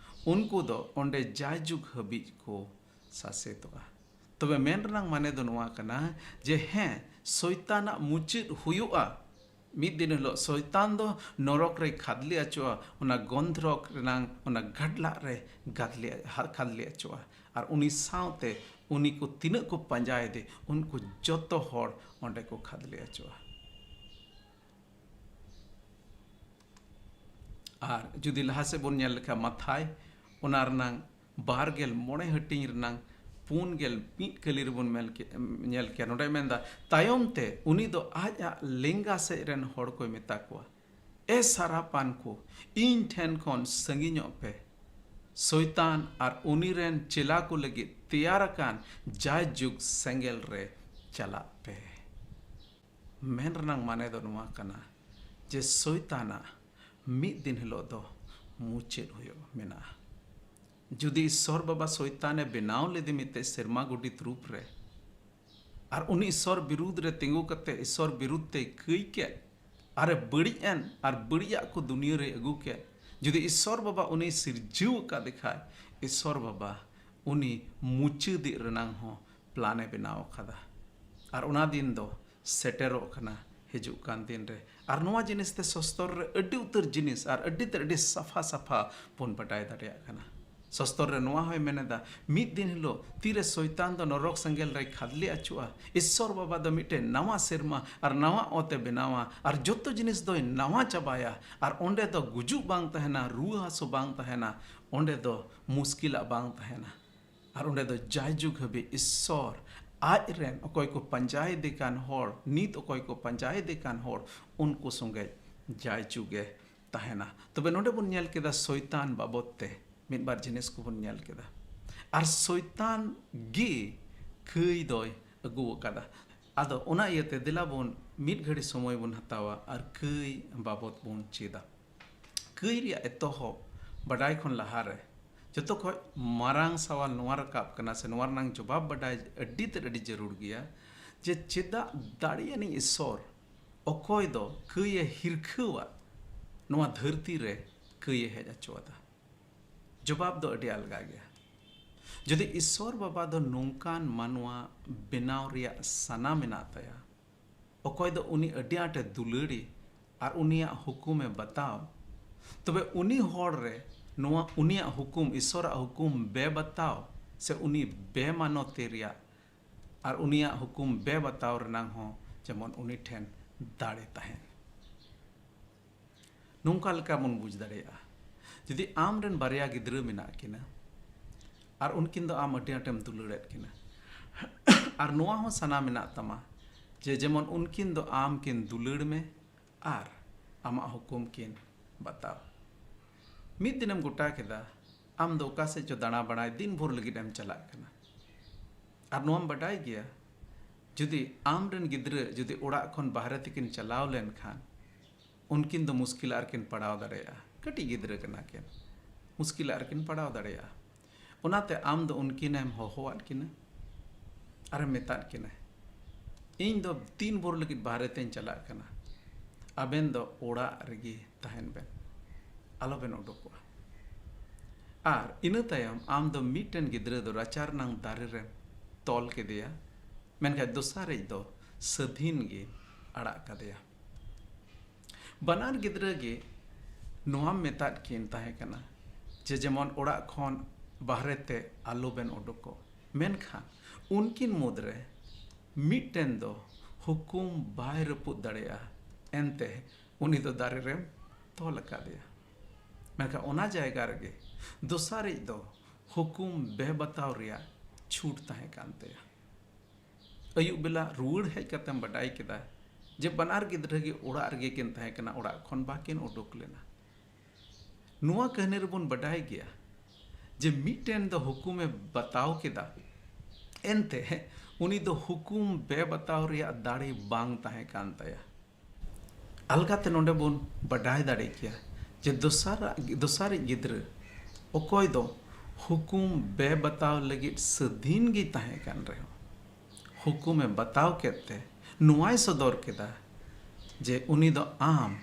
ᱩᱱᱠᱩ ᱫᱚ ᱚᱸᱰᱮ ᱡᱟᱭᱡᱩᱜᱽ ᱦᱟᱹᱵᱤᱡ ᱠᱚ ᱥᱟᱥᱮᱛᱚᱜᱼᱟ᱾ ᱛᱚᱵᱮ ᱢᱮᱱ ᱨᱮᱱᱟᱜ ᱢᱟᱱᱮ ᱫᱚ ᱱᱚᱣᱟ ᱠᱟᱱᱟ ᱡᱮ ᱦᱮᱸ, ᱥᱚᱭᱛᱟᱱᱟᱜ ᱢᱩᱪᱟᱹᱫ ᱦᱩᱭᱩᱜᱼᱟ, ᱢᱤᱫ ᱫᱤᱱ ᱦᱤᱞᱳᱜ ᱥᱚᱭᱛᱟᱱ ᱫᱚ ᱱᱚᱨᱚᱠ ᱨᱮ ᱠᱷᱟᱫᱽᱞᱮ ᱚᱪᱚᱜᱼᱟ, ᱚᱱᱟ ᱜᱚᱱᱫᱷᱨᱚᱠ ᱨᱮᱱᱟᱝ ᱚᱱᱟ ᱜᱟᱰᱞᱟᱜ ᱨᱮ ᱜᱟᱫᱽᱞᱮ, ᱠᱷᱟᱫᱽᱞᱮ ᱚᱪᱚᱜᱼᱟ᱾ ᱟᱨ ᱩᱱᱤ ᱥᱟᱶᱛᱮ ᱩᱱᱤ ᱠᱚ ᱛᱤᱱᱟᱹᱜ ᱠᱚ ᱯᱟᱸᱡᱟᱭᱮᱫᱮ, ᱩᱱᱠᱩ ᱡᱚᱛᱚ ᱦᱚᱲ ᱚᱸᱰᱮ ᱠᱚ ᱠᱷᱟᱫᱽᱞᱮ ᱚᱪᱚᱜᱼᱟ᱾ ᱟᱨ ᱡᱩᱫᱤ ᱞᱟᱦᱟ ᱥᱮᱫ ᱵᱚᱱ ᱧᱮᱞ ᱞᱮᱠᱷᱟᱱ ᱢᱟᱛᱷᱟᱭ, ᱚᱱᱟ ᱨᱮᱱᱟᱝ ᱵᱟᱨ ᱜᱮᱞ ᱢᱚᱬᱮ ᱦᱟᱹᱴᱤᱧ ᱨᱮᱱᱟᱝ ᱯᱩᱱ ᱜᱮᱞ ᱢᱤᱫ ᱠᱟᱹᱞᱤ ᱨᱮᱵᱚᱱ ᱢᱮᱱ ᱠᱮ-, ᱧᱮᱞ ᱠᱮᱭᱟ᱾ ᱱᱚᱰᱮ ᱢᱮᱱᱫᱟ, ᱛᱟᱭᱚᱢ ᱛᱮ ᱩᱱᱤ ᱫᱚ ᱟᱡ ᱟᱜ ᱞᱮᱸᱜᱟ ᱥᱮᱫ ᱨᱮᱱ ᱦᱚᱲ ᱠᱚᱭ ᱢᱮᱛᱟ ᱠᱚᱣᱟ, ᱮ ᱥᱟᱨᱟᱯᱟᱱ ᱠᱚ, ᱤᱧ ᱴᱷᱮᱱ ᱠᱷᱚᱱ ᱥᱟᱺᱜᱤᱧᱚᱜ ᱯᱮ᱾ ᱥᱚᱭᱛᱟᱱ ᱟᱨ ᱩᱱᱤ ᱨᱮᱱ ᱪᱮᱞᱟ ᱠᱚ ᱞᱟᱹᱜᱤᱫ ᱛᱮᱭᱟᱨ ᱟᱠᱟᱱ ᱡᱟᱭᱡᱩᱜᱽ ᱥᱮᱸᱜᱮᱞ ᱨᱮ ᱪᱟᱞᱟᱜ ᱯᱮ᱾ ᱢᱮᱱ ᱨᱮᱱᱟᱜ ᱢᱟᱱᱮ ᱫᱚ ᱱᱚᱣᱟ ᱠᱟᱱᱟ ᱡᱮ ᱥᱚᱭᱛᱟᱱᱟᱜ ᱢᱤᱫ ᱫᱤᱱ ᱦᱤᱞᱳᱜ ᱫᱚ ᱢᱩᱪᱟᱹᱫ ᱦᱩᱭᱩᱜ ᱢᱮᱱᱟᱜᱼᱟ᱾ ᱡᱩᱫᱤ ᱤᱥᱥᱚᱨ ᱵᱟᱵᱟ ᱥᱚᱭᱛᱟᱱᱮ ᱵᱮᱱᱟᱣ ᱞᱮᱫᱮ ᱢᱤᱫᱴᱮᱡ ᱥᱮᱨᱢᱟ ᱜᱚᱰᱤᱛ ᱨᱩᱯ ᱨᱮ, ᱟᱨ ᱩᱱᱤ ᱤᱥᱥᱚᱨ ᱵᱤᱨᱩᱫᱽ ᱨᱮ ᱛᱤᱸᱜᱩ ᱠᱟᱛᱮ ᱤᱥᱥᱚᱨ ᱵᱤᱨᱩᱫᱽ ᱛᱮᱭ ᱠᱟᱹᱭ ᱠᱮᱫ, ᱟᱨᱮ ᱵᱟᱹᱲᱤᱡ ᱮᱱ, ᱟᱨ ᱵᱟᱹᱲᱤᱡᱟᱜ ᱠᱚ ᱫᱩᱱᱤᱭᱟᱹ ᱨᱮ ᱟᱹᱜᱩ ᱠᱮᱫ, ᱡᱩᱫᱤ ᱤᱥᱥᱚᱨ ᱵᱟᱵᱟ ᱩᱱᱤ ᱥᱤᱨᱡᱟᱹᱣ ᱟᱠᱟᱫᱮ ᱠᱷᱟᱡ, ᱤᱥᱥᱚᱨ ᱵᱟᱵᱟ ᱩᱱᱤ ᱢᱩᱪᱟᱹᱫᱤᱡ ᱨᱮᱱᱟᱝ ᱦᱚᱸ ᱯᱞᱟᱱᱮ ᱵᱮᱱᱟᱣ ᱟᱠᱟᱫᱟ᱾ ᱟᱨ ᱚᱱᱟ ᱫᱤᱱ ᱫᱚ ᱥᱮᱴᱮᱨᱚᱜ ᱠᱟᱱᱟ ᱦᱤᱡᱩᱜ ᱠᱟᱱ ᱫᱤᱱ ᱨᱮ᱾ ᱟᱨ ᱱᱚᱣᱟ ᱡᱤᱱᱤᱥ ᱛᱮ ᱥᱚᱥᱛᱚᱨ ᱨᱮ ᱟᱹᱰᱤ ᱩᱛᱟᱹᱨ ᱡᱤᱱᱤᱥ ᱟᱨ ᱟᱹᱰᱤ ᱛᱮ ᱟᱹᱰᱤ ᱥᱟᱯᱷᱟ ᱥᱟᱯᱷᱟ ᱵᱚᱱ ᱵᱟᱰᱟᱭ ᱫᱟᱲᱮᱭᱟᱜ ᱠᱟᱱᱟ᱾ ᱥᱚᱥᱛᱚᱨ ᱨᱮ ᱱᱚᱣᱟ ᱦᱚᱸᱭ ᱢᱮᱱ ᱮᱫᱟ, ᱢᱤᱫ ᱫᱤᱱ ᱦᱤᱞᱳᱜ ᱛᱤᱨᱮ ᱥᱚᱭᱛᱟᱱ ᱫᱚ ᱱᱚᱨᱚᱠ ᱥᱮᱸᱜᱮᱞ ᱨᱮᱭ ᱠᱷᱟᱫᱽᱞᱮ ᱟᱹᱪᱩᱜᱼᱟ, ᱤᱥᱥᱚᱨ ᱵᱟᱵᱟ ᱫᱚ ᱢᱤᱫᱴᱮᱱ ᱱᱟᱣᱟ ᱥᱮᱨᱢᱟ ᱟᱨ ᱱᱟᱣᱟ ᱚᱛ ᱮ ᱵᱮᱱᱟᱣᱟ ᱟᱨ ᱡᱚᱛᱚ ᱡᱤᱱᱤᱥ ᱫᱚᱭ ᱱᱟᱣᱟ ᱪᱟᱵᱟᱭᱟ᱾ ᱟᱨ ᱚᱸᱰᱮ ᱫᱚ ᱜᱩᱡᱩᱜ ᱵᱟᱝ ᱛᱟᱦᱮᱱᱟ, ᱨᱩᱣᱟᱹ ᱦᱟᱹᱥᱩ ᱵᱟᱝ ᱛᱟᱦᱮᱱᱟ, ᱚᱸᱰᱮ ᱫᱚ ᱢᱩᱥᱠᱤᱞᱟᱜ ᱵᱟᱝ ᱛᱟᱦᱮᱱᱟ᱾ ᱟᱨ ᱚᱸᱰᱮ ᱫᱚ ᱡᱟᱭᱡᱩᱜᱽ ᱦᱟᱹᱵᱤᱡ ᱤᱥᱥᱚᱨ ᱟᱡ ᱨᱮᱱ ᱚᱠᱚᱭ ᱠᱚ ᱯᱟᱸᱡᱟᱭᱮᱫᱮ ᱠᱟᱱ ᱦᱚᱲ, ᱱᱤᱛ ᱚᱠᱚᱭ ᱠᱚ ᱯᱟᱸᱡᱟᱭᱮᱫᱮ ᱠᱟᱱ ᱦᱚᱲ, ᱩᱱᱠᱩ ᱥᱚᱸᱜᱮ ᱡᱟᱭᱡᱩᱜᱽ ᱮ ᱛᱟᱦᱮᱱᱟ᱾ ᱛᱚᱵᱮ ᱱᱚᱰᱮ ᱵᱚᱱ ᱧᱮᱞ ᱠᱮᱫᱟ ᱥᱚᱭᱛᱟᱱ ᱵᱟᱵᱚᱛ ᱛᱮ ᱢᱤᱫ ᱵᱟᱨ ᱡᱤᱱᱤᱥ ᱠᱚᱵᱚᱱ ᱧᱮᱞ ᱠᱮᱫᱟ᱾ ᱟᱨ ᱥᱚᱭᱛᱟᱱ ᱜᱮ ᱠᱟᱹᱭ ᱫᱚᱭ ᱟᱹᱜᱩ ᱟᱠᱟᱫᱟ᱾ ᱟᱫᱚ ᱚᱱᱟ ᱤᱭᱟᱹᱛᱮ ᱫᱮᱞᱟ ᱵᱚᱱ ᱢᱤᱫ ᱜᱷᱟᱹᱲᱤ ᱥᱚᱢᱚᱭ ᱵᱚᱱ ᱦᱟᱛᱟᱣᱟ ᱟᱨ ᱠᱟᱹᱭ ᱵᱟᱵᱚᱛ ᱵᱚᱱ ᱪᱮᱫᱟ᱾ ᱠᱟᱹᱭ ᱨᱮᱭᱟᱜ ᱮᱛᱚᱦᱚᱵ ᱵᱟᱰᱟᱭ ᱠᱷᱚᱱ ᱞᱟᱦᱟᱨᱮ ᱡᱚᱛᱚ ᱠᱷᱚᱡ ᱢᱟᱨᱟᱝ ᱥᱟᱣᱟᱞ ᱱᱚᱣᱟ ᱨᱟᱠᱟᱵ ᱠᱟᱱᱟ, ᱥᱮ ᱱᱚᱣᱟ ᱨᱮᱱᱟᱝ ᱡᱚᱵᱟᱵ ᱵᱟᱰᱟᱭ ᱟᱹᱰᱤ ᱛᱮᱫ ᱟᱹᱰᱤ ᱡᱟᱹᱨᱩᱲ ᱜᱮᱭᱟ, ᱡᱮ ᱪᱮᱫᱟᱜ ᱫᱟᱲᱮᱭᱟᱱᱤᱡ ᱤᱥᱥᱚᱨ ᱚᱠᱚᱭ ᱫᱚ ᱠᱟᱹᱭ ᱮ ᱦᱤᱨᱠᱷᱟᱹᱣᱟ ᱱᱚᱣᱟ ᱫᱷᱟᱹᱨᱛᱤ ᱨᱮ ᱠᱟᱹᱭ ᱮ ᱦᱮᱡ ᱦᱚᱪᱚ ᱟᱫᱟ? ᱡᱚᱵᱟᱵ ᱫᱚ ᱟᱹᱰᱤ ᱟᱞᱜᱟ ᱜᱮᱭᱟ᱾ ᱡᱩᱫᱤ ᱤᱥᱥᱚᱨ ᱵᱟᱵᱟ ᱫᱚ ᱱᱚᱝᱠᱟᱱ ᱢᱟᱱᱣᱟ ᱵᱮᱱᱟᱣ ᱨᱮᱭᱟᱜ ᱥᱟᱱᱟ ᱢᱮᱱᱟᱜ ᱛᱟᱭᱟ, ᱚᱠᱚᱭ ᱫᱚ ᱩᱱᱤ ᱟᱹᱰᱤ ᱟᱸᱴᱮ ᱫᱩᱞᱟᱹᱲᱤ ᱟᱨ ᱩᱱᱤᱭᱟᱜ ᱦᱩᱠᱩᱢᱮ ᱵᱟᱛᱟᱣ, ᱛᱚᱵᱮ ᱩᱱᱤ ᱦᱚᱲ ᱨᱮ ᱱᱚᱣᱟ ᱩᱱᱤᱭᱟᱜ ᱦᱩᱠᱩᱢ, ᱤᱥᱚᱨᱟᱜ ᱦᱩᱠᱩᱢ ᱵᱮᱵᱟᱛᱟᱣ ᱥᱮ ᱩᱱᱤ ᱵᱮᱢᱟᱱᱚᱛᱤ ᱨᱮᱭᱟᱜ ᱟᱨ ᱩᱱᱤᱭᱟᱜ ᱦᱩᱠᱩᱢ ᱵᱮᱵᱟᱛᱟᱣ ᱨᱮᱱᱟᱝ ᱦᱚᱸ ᱡᱮᱢᱚᱱ ᱩᱱᱤ ᱴᱷᱮᱱ ᱫᱟᱲᱮ ᱛᱟᱦᱮᱱ᱾ ᱱᱚᱝᱠᱟ ᱞᱮᱠᱟ ᱵᱚᱱ ᱵᱩᱡᱽ ᱫᱟᱲᱮᱭᱟᱜᱼᱟ, ᱡᱩᱫᱤ ᱟᱢ ᱨᱮᱱ ᱵᱟᱨᱭᱟ ᱜᱤᱫᱽᱨᱟᱹ ᱢᱮᱱᱟᱜ ᱠᱤᱱᱟ ᱟᱨ ᱩᱱᱠᱤᱱ ᱫᱚ ᱟᱢ ᱟᱹᱰᱤ ᱟᱸᱴᱮᱢ ᱫᱩᱞᱟᱹᱲᱮᱫ ᱠᱤᱱᱟ, ᱟᱨ ᱱᱚᱣᱟ ᱦᱚᱸ ᱥᱟᱱᱟ ᱢᱮᱱᱟᱜ ᱛᱟᱢᱟ ᱡᱮ ᱡᱮᱢᱚᱱ ᱩᱱᱠᱤᱱ ᱫᱚ ᱟᱢ ᱠᱤᱱ ᱫᱩᱞᱟᱹᱲ ᱢᱮ ᱟᱨ ᱟᱢᱟᱜ ᱦᱩᱠᱩᱢ ᱠᱤᱱ ᱵᱟᱛᱟᱣ᱾ ᱢᱤᱫ ᱫᱤᱱᱮᱢ ᱜᱚᱴᱟ ᱠᱮᱫᱟ, ᱟᱢ ᱫᱚ ᱚᱠᱟ ᱥᱮᱫ ᱪᱚ ᱫᱟᱬᱟ ᱵᱟᱲᱟᱭ ᱫᱤᱱ ᱵᱷᱳᱨ ᱞᱟᱹᱜᱤᱫ ᱮᱢ ᱪᱟᱞᱟᱜ ᱠᱟᱱᱟ, ᱟᱨ ᱱᱚᱣᱟᱢ ᱵᱟᱰᱟᱭ ᱜᱮᱭᱟ, ᱡᱩᱫᱤ ᱟᱢ ᱨᱮᱱ ᱜᱤᱫᱽᱨᱟᱹ ᱡᱩᱫᱤ ᱚᱲᱟᱜ ᱠᱷᱚᱱ ᱵᱟᱦᱨᱮ ᱛᱮᱠᱤᱱ ᱪᱟᱞᱟᱣ ᱞᱮᱱᱠᱷᱟᱱ, ᱩᱱᱠᱤᱱ ᱫᱚ ᱢᱩᱥᱠᱤᱞ ᱨᱮᱠᱤᱱ ᱯᱟᱲᱟᱣ ᱫᱟᱲᱮᱭᱟᱜᱼᱟ᱾ ᱠᱟᱹᱴᱤᱡ ᱜᱤᱫᱽᱨᱟᱹ ᱠᱟᱱᱟ ᱠᱤᱱ, ᱢᱩᱥᱠᱤᱞ ᱨᱮᱠᱤᱱ ᱯᱟᱲᱟᱣ ᱫᱟᱲᱮᱭᱟᱜᱼᱟ᱾ ᱚᱱᱟᱛᱮ ᱟᱢ ᱫᱚ ᱩᱱᱠᱤᱱᱮᱢ ᱦᱚᱦᱚᱣᱟᱫ ᱠᱤᱱᱟ ᱟᱨᱮᱢ ᱢᱮᱛᱟᱫ ᱠᱤᱱᱟ, "ᱤᱧ ᱫᱚ ᱛᱤᱱ ᱵᱷᱳᱨ ᱞᱟᱹᱜᱤᱫ ᱵᱟᱦᱨᱮ ᱛᱮᱧ ᱪᱟᱞᱟᱜ ᱠᱟᱱᱟ, ᱟᱵᱮᱱ ᱫᱚ ᱚᱲᱟᱜ ᱨᱮᱜᱮ ᱛᱟᱦᱮᱱ ᱵᱮᱱ, ᱟᱞᱚᱵᱮᱱ ᱩᱰᱩᱠᱚᱜᱼᱟ᱾" ᱟᱨ ᱤᱱᱟᱹ ᱛᱟᱭᱚᱢ ᱟᱢ ᱫᱚ ᱢᱤᱫᱴᱮᱱ ᱜᱤᱫᱽᱨᱟᱹ ᱫᱚ ᱨᱟᱪᱟ ᱨᱮᱱᱟᱝ ᱫᱟᱨᱮ ᱨᱮᱢ ᱛᱚᱞ ᱠᱮᱫᱮᱭᱟ, ᱢᱮᱱᱠᱷᱟᱱ ᱫᱚᱥᱟᱨᱤᱡ ᱫᱚ ᱥᱟᱹᱫᱷᱤᱱ ᱜᱮ ᱟᱲᱟᱜ ᱠᱟᱫᱮᱭᱟ᱾ ᱵᱟᱱᱟᱨ ᱜᱤᱫᱽᱨᱟᱹ ᱜᱮ ᱱᱚᱣᱟᱢ ᱢᱮᱛᱟᱫ ᱠᱤᱱ ᱛᱟᱦᱮᱸ ᱠᱟᱱᱟ ᱡᱮ ᱡᱮᱢᱚᱱ ᱚᱲᱟᱜ ᱠᱷᱚᱱ ᱵᱟᱦᱨᱮ ᱛᱮ ᱟᱞᱚ ᱵᱮᱱ ᱩᱰᱩᱠᱚᱜ, ᱢᱮᱱᱠᱷᱟᱱ ᱩᱱᱠᱤᱱ ᱢᱩᱫᱽᱨᱮ ᱢᱤᱫᱴᱮᱱ ᱫᱚ ᱦᱩᱠᱩᱢ ᱵᱟᱭ ᱨᱟᱹᱯᱩᱫ ᱫᱟᱲᱮᱭᱟᱜᱼᱟ, ᱮᱱᱛᱮ ᱩᱱᱤ ᱫᱚ ᱫᱟᱨᱮ ᱨᱮᱢ ᱛᱚᱞ ᱟᱠᱟᱫᱮᱭᱟ᱾ ᱢᱮᱱᱠᱷᱟᱱ ᱚᱱᱟ ᱡᱟᱭᱜᱟ ᱨᱮᱜᱮ ᱫᱚᱥᱟᱨᱤᱡ ᱫᱚ ᱦᱩᱠᱩᱢ ᱵᱮᱵᱟᱛᱟᱣ ᱨᱮᱭᱟᱜ ᱪᱷᱩᱴ ᱛᱟᱦᱮᱸ ᱠᱟᱱ ᱛᱟᱭᱟ᱾ ᱟᱹᱭᱩᱵ ᱵᱮᱞᱟ ᱨᱩᱣᱟᱹᱲ ᱦᱮᱡ ᱠᱟᱛᱮᱢ ᱵᱟᱰᱟᱭ ᱠᱮᱫᱟ ᱡᱮ ᱵᱟᱱᱟᱨ ᱜᱤᱫᱽᱨᱟᱹ ᱜᱮ ᱚᱲᱟᱜ ᱨᱮᱜᱮ ᱠᱤᱱ ᱛᱟᱦᱮᱸ ᱠᱟᱱᱟ, ᱚᱲᱟᱜ ᱠᱷᱚᱱ ᱵᱟᱠᱤᱱ ᱩᱰᱩᱠ ᱞᱮᱱᱟ᱾ ᱱᱚᱣᱟ ᱠᱟᱹᱦᱱᱤ ᱨᱮᱵᱚᱱ ᱵᱟᱰᱟᱭ ᱜᱮᱭᱟ ᱡᱮ ᱢᱤᱫᱴᱮᱱ ᱫᱚ ᱦᱩᱠᱩᱢᱮ ᱵᱟᱛᱟᱣ ᱠᱮᱫᱟ, ᱮᱱᱛᱮ ᱩᱱᱤ ᱫᱚ ᱦᱩᱠᱩᱢ ᱵᱮᱵᱟᱛᱟᱣ ᱨᱮᱭᱟᱜ ᱫᱟᱲᱮ ᱵᱟᱝ ᱛᱟᱦᱮᱸ ᱠᱟᱱ ᱛᱟᱭᱟ᱾ ᱟᱞᱜᱟᱛᱮ ᱱᱚᱰᱮ ᱵᱚᱱ ᱵᱟᱰᱟᱭ ᱫᱟᱲᱮ ᱠᱮᱭᱟ ᱡᱮ ᱫᱚᱥᱟᱨᱟᱜ, ᱫᱚᱥᱟᱨᱤᱡ ᱜᱤᱫᱽᱨᱟᱹ ᱚᱠᱚᱭ ᱫᱚ ᱦᱩᱠᱩᱢ ᱵᱮᱵᱟᱛᱟᱣ ᱞᱟᱹᱜᱤᱫ ᱥᱟᱹᱫᱷᱤᱱ ᱜᱮ ᱛᱟᱦᱮᱸ ᱠᱟᱱ ᱨᱮᱦᱚᱸ, ᱦᱩᱠᱩᱢᱮ ᱵᱟᱛᱟᱣ ᱠᱮᱫ ᱛᱮ ᱱᱚᱣᱟᱭ ᱥᱚᱫᱚᱨ ᱠᱮᱫᱟ ᱡᱮ ᱩᱱᱤ ᱫᱚ ᱟᱢ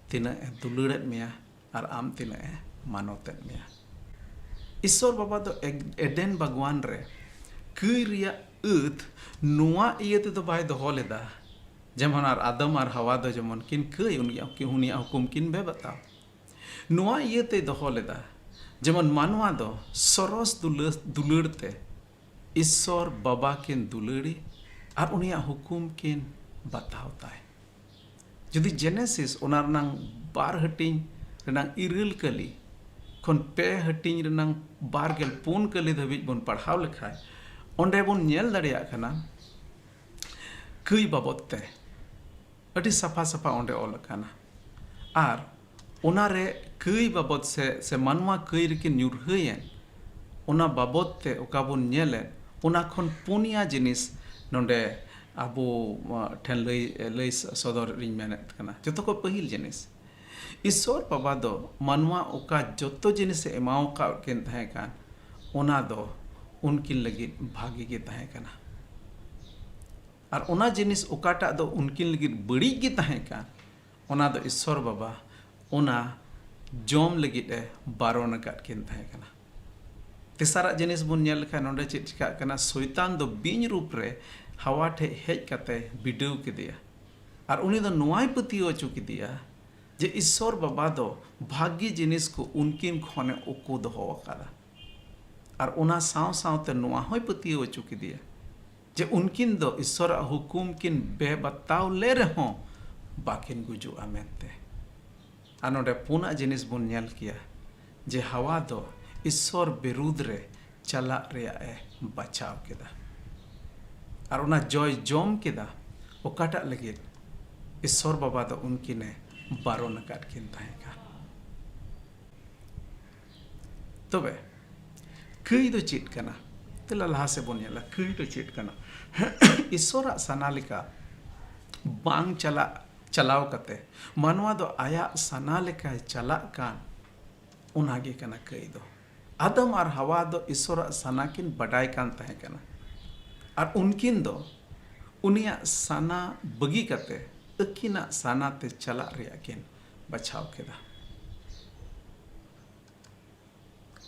ᱛᱤᱱᱟᱹᱜ ᱮ ᱫᱩᱞᱟᱹᱲᱮᱫ ᱢᱮᱭᱟ ᱟᱨ ᱟᱢ ᱛᱤᱱᱟᱹᱜ ᱮ ᱢᱟᱱᱚᱛᱮᱫ ᱢᱮᱭᱟ᱾ ᱤᱥᱥᱚᱨ ᱵᱟᱵᱟ ᱫᱚ ᱮᱜ-, ᱮᱰᱮᱱ ᱵᱟᱜᱽᱣᱟᱱ ᱨᱮ ᱠᱟᱹᱭ ᱨᱮᱭᱟᱜ ᱟᱹᱛ ᱱᱚᱣᱟ ᱤᱭᱟᱹ ᱛᱮᱫᱚ ᱵᱟᱭ ᱫᱚᱦᱚ ᱞᱮᱫᱟ ᱡᱮᱢᱚᱱ ᱟᱨ ᱟᱫᱚᱢ ᱟᱨ ᱦᱟᱣᱟ ᱫᱚ ᱡᱮᱢᱚᱱ ᱠᱤᱱ ᱠᱟᱹᱭ, ᱩᱱᱤᱭᱟᱜ, ᱩᱱᱤᱭᱟᱜ ᱦᱩᱠᱩᱢ ᱠᱤᱱ ᱵᱮᱵᱟᱛᱟᱣ᱾ ᱱᱚᱣᱟ ᱤᱭᱟᱹᱛᱮᱭ ᱫᱚᱦᱚ ᱞᱮᱫᱟ, ᱡᱮᱢᱚᱱ ᱢᱟᱱᱣᱟ ᱫᱚ ᱥᱚᱨᱚᱥ ᱫᱩᱞᱟᱹ-, ᱫᱩᱞᱟᱹᱲ ᱛᱮ ᱤᱥᱥᱚᱨ ᱵᱟᱵᱟ ᱠᱤᱱ ᱫᱩᱞᱟᱹᱲᱤ ᱟᱨ ᱩᱱᱤᱭᱟᱜ ᱦᱩᱠᱩᱢ ᱠᱤᱱ ᱵᱟᱛᱟᱣ ᱛᱟᱭ᱾ ᱡᱩᱫᱤ ᱡᱮᱱᱮᱥᱤᱥ ᱚᱱᱟ ᱨᱮᱱᱟᱝ ᱵᱟᱨ ᱦᱟᱹᱴᱤᱧ ᱨᱮᱱᱟᱝ ᱤᱨᱟᱹᱞ ᱠᱟᱹᱞᱤ ᱠᱷᱚᱱ ᱯᱮ ᱦᱟᱹᱴᱤᱧ ᱨᱮᱱᱟᱝ ᱵᱟᱨ ᱜᱮᱞ ᱯᱩᱱ ᱠᱟᱹᱞᱤ ᱫᱷᱟᱹᱵᱤᱡ ᱵᱚᱱ ᱯᱟᱲᱦᱟᱣ ᱞᱮᱠᱷᱟᱡ, ᱚᱸᱰᱮ ᱵᱚᱱ ᱧᱮᱞ ᱫᱟᱲᱮᱭᱟᱜ ᱠᱟᱱᱟ ᱠᱟᱹᱭ ᱵᱟᱵᱚᱫ ᱛᱮ ᱟᱹᱰᱤ ᱥᱟᱯᱷᱟ ᱥᱟᱯᱷᱟ ᱚᱸᱰᱮ ᱚᱞ ᱟᱠᱟᱱᱟ᱾ ᱟᱨ ᱚᱱᱟᱨᱮ ᱠᱟᱹᱭ ᱵᱟᱵᱚᱫ ᱥᱮ, ᱥᱮ ᱢᱟᱱᱣᱟ ᱠᱟᱹᱭ ᱨᱮᱠᱤᱱ ᱧᱩᱨᱦᱟᱹᱭᱮᱱ, ᱚᱱᱟ ᱵᱟᱵᱚᱫ ᱛᱮ ᱚᱠᱟ ᱵᱚᱱ ᱧᱮᱞᱮᱫ, ᱚᱱᱟ ᱠᱷᱚᱱ ᱯᱩᱱᱭᱟ ᱡᱤᱱᱤᱥ ᱱᱚᱰᱮ ᱟᱵᱚ, ᱟ, ᱴᱷᱮᱱ ᱞᱟᱹᱭ, ᱞᱟᱹᱭ ᱥᱚᱫᱚᱨ ᱤᱧ ᱢᱮᱱᱮᱫ ᱠᱟᱱᱟ᱾ ᱡᱚᱛᱚ ᱠᱷᱚᱱ ᱯᱟᱹᱦᱤᱞ ᱡᱤᱱᱤᱥ, ᱤᱥᱥᱚᱨ ᱵᱟᱵᱟ ᱫᱚ ᱢᱟᱱᱣᱟ ᱚᱠᱟ ᱡᱚᱛᱚ ᱡᱤᱱᱤᱥᱮ ᱮᱢᱟᱣ ᱟᱠᱟᱫ ᱠᱤᱱ ᱛᱟᱦᱮᱸ ᱠᱟᱱ, ᱚᱱᱟ ᱫᱚ ᱩᱱᱠᱤᱱ ᱞᱟᱹᱜᱤᱫ ᱵᱷᱟᱜᱤ ᱜᱮ ᱛᱟᱦᱮᱸ ᱠᱟᱱᱟ᱾ ᱟᱨ ᱚᱱᱟ ᱡᱤᱱᱤᱥ ᱚᱠᱟᱴᱟᱜ ᱫᱚ ᱩᱱᱠᱤᱱ ᱞᱟᱹᱜᱤᱫ ᱵᱟᱹᱲᱤᱡ ᱜᱮ ᱛᱟᱦᱮᱸ ᱠᱟᱱ, ᱚᱱᱟ ᱫᱚ ᱤᱥᱥᱚᱨ ᱵᱟᱵᱟ ᱚᱱᱟ ᱡᱚᱢ ᱞᱟᱹᱜᱤᱫ ᱮ ᱵᱟᱨᱚᱱ ᱟᱠᱟᱫ ᱠᱤᱱ ᱛᱟᱦᱮᱸ ᱠᱟᱱᱟ᱾ ᱛᱮᱥᱟᱨᱟᱜ ᱡᱤᱱᱤᱥ ᱵᱚᱱ ᱧᱮᱞ ᱞᱮᱠᱷᱟᱱ ᱱᱚᱰᱮ ᱪᱮᱫ ᱪᱤᱠᱟᱹᱜ ᱠᱟᱱᱟ, ᱥᱚᱭᱛᱟᱱ ᱫᱚ ᱵᱤᱧ ᱨᱩᱯ ᱨᱮ ᱦᱟᱣᱟ ᱴᱷᱮᱡ ᱦᱮᱡ ᱠᱟᱛᱮ ᱵᱤᱰᱟᱹᱣ ᱠᱮᱫᱮᱭᱟ᱾ ᱟᱨ ᱩᱱᱤ ᱫᱚ ᱱᱚᱣᱟᱭ ᱯᱟᱹᱛᱭᱟᱹᱣ ᱦᱚᱪᱚ ᱠᱮᱫᱮᱭᱟ ᱡᱮ ᱤᱥᱥᱚᱨ ᱵᱟᱵᱟ ᱫᱚ ᱵᱷᱟᱹᱜᱤ ᱡᱤᱱᱤᱥ ᱠᱚ ᱩᱱᱠᱤᱱ ᱠᱷᱚᱱᱮ ᱩᱠᱩ ᱫᱚᱦᱚ ᱟᱠᱟᱫᱟ᱾ ᱟᱨ ᱚᱱᱟ ᱥᱟᱶ ᱥᱟᱶᱛᱮ ᱱᱚᱣᱟ ᱦᱚᱸᱭ ᱯᱟᱹᱛᱭᱟᱹᱣ ᱦᱚᱪᱚ ᱠᱮᱫᱮᱭᱟ ᱡᱮ ᱩᱱᱠᱤᱱ ᱫᱚ ᱤᱥᱥᱚᱨᱟᱜ ᱦᱩᱠᱩᱢ ᱠᱤᱱ ᱵᱮᱵᱟᱛᱟᱣ ᱞᱮ ᱨᱮᱦᱚᱸ ᱵᱟᱹᱠᱤᱱ ᱜᱩᱡᱩᱜᱼᱟ ᱢᱮᱱᱛᱮ᱾ ᱟᱨ ᱱᱚᱰᱮ ᱯᱩᱱᱟᱜ ᱡᱤᱱᱤᱥ ᱵᱚᱱ ᱧᱮᱞ ᱠᱮᱭᱟ ᱡᱮ ᱦᱟᱣᱟ ᱫᱚ ᱤᱥᱥᱚᱨ ᱵᱤᱨᱩᱫᱽ ᱨᱮ ᱪᱟᱞᱟᱜ ᱨᱮᱭᱟᱜ ᱮ ᱵᱟᱪᱷᱟᱣ ᱠᱮᱫᱟ᱾ ᱟᱨ ᱚᱱᱟ ᱡᱚᱭ ᱡᱚᱢ ᱠᱮᱫᱟ, ᱚᱠᱟᱴᱟᱜ ᱞᱟᱹᱜᱤᱫ ᱤᱥᱥᱚᱨ ᱵᱟᱵᱟ ᱫᱚ ᱩᱱᱠᱤᱱᱮ ᱵᱟᱨᱚᱱ ᱟᱠᱟᱫ ᱠᱤᱱ ᱛᱟᱦᱮᱸ ᱠᱟᱱ᱾ ᱛᱚᱵᱮ ᱠᱟᱹᱭ ᱫᱚ ᱪᱮᱫ ᱠᱟᱱᱟ? ᱛᱮᱞᱟ ᱞᱟᱦᱟ ᱥᱮᱫ ᱵᱚᱱ ᱧᱮᱞᱟ, ᱠᱟᱹᱭ ᱫᱚ ᱪᱮᱫ ᱠᱟᱱᱟ? ᱤᱥᱥᱚᱨᱟᱜ ᱥᱟᱱᱟ ᱞᱮᱠᱟ ᱵᱟᱝ ᱪᱟᱞᱟᱜ, ᱪᱟᱞᱟᱣ ᱠᱟᱛᱮ ᱢᱟᱱᱣᱟ ᱫᱚ ᱟᱭᱟᱜ ᱥᱟᱱᱟ ᱞᱮᱠᱟᱭ ᱪᱟᱞᱟᱜ ᱠᱟᱱ, ᱚᱱᱟ ᱜᱮ ᱠᱟᱱᱟ ᱠᱟᱹᱭ ᱫᱚ᱾ ᱟᱫᱟᱢ ᱟᱨ ᱦᱟᱣᱟ ᱫᱚ ᱤᱥᱥᱚᱨᱟᱜ ᱥᱟᱱᱟ ᱠᱤᱱ ᱵᱟᱰᱟᱭ ᱠᱟᱱ ᱛᱟᱦᱮᱸ ᱠᱟᱱᱟ, ᱟᱨ ᱩᱱᱠᱤᱱ ᱫᱚ ᱩᱱᱤᱭᱟᱜ ᱥᱟᱱᱟ ᱵᱟᱹᱜᱤ ᱠᱟᱛᱮ ᱟᱹᱠᱤᱱᱟᱜ ᱥᱟᱱᱟ ᱛᱮ ᱪᱟᱞᱟᱜ ᱨᱮᱭᱟᱜ ᱠᱤᱱ ᱵᱟᱪᱷᱟᱣ ᱠᱮᱫᱟ᱾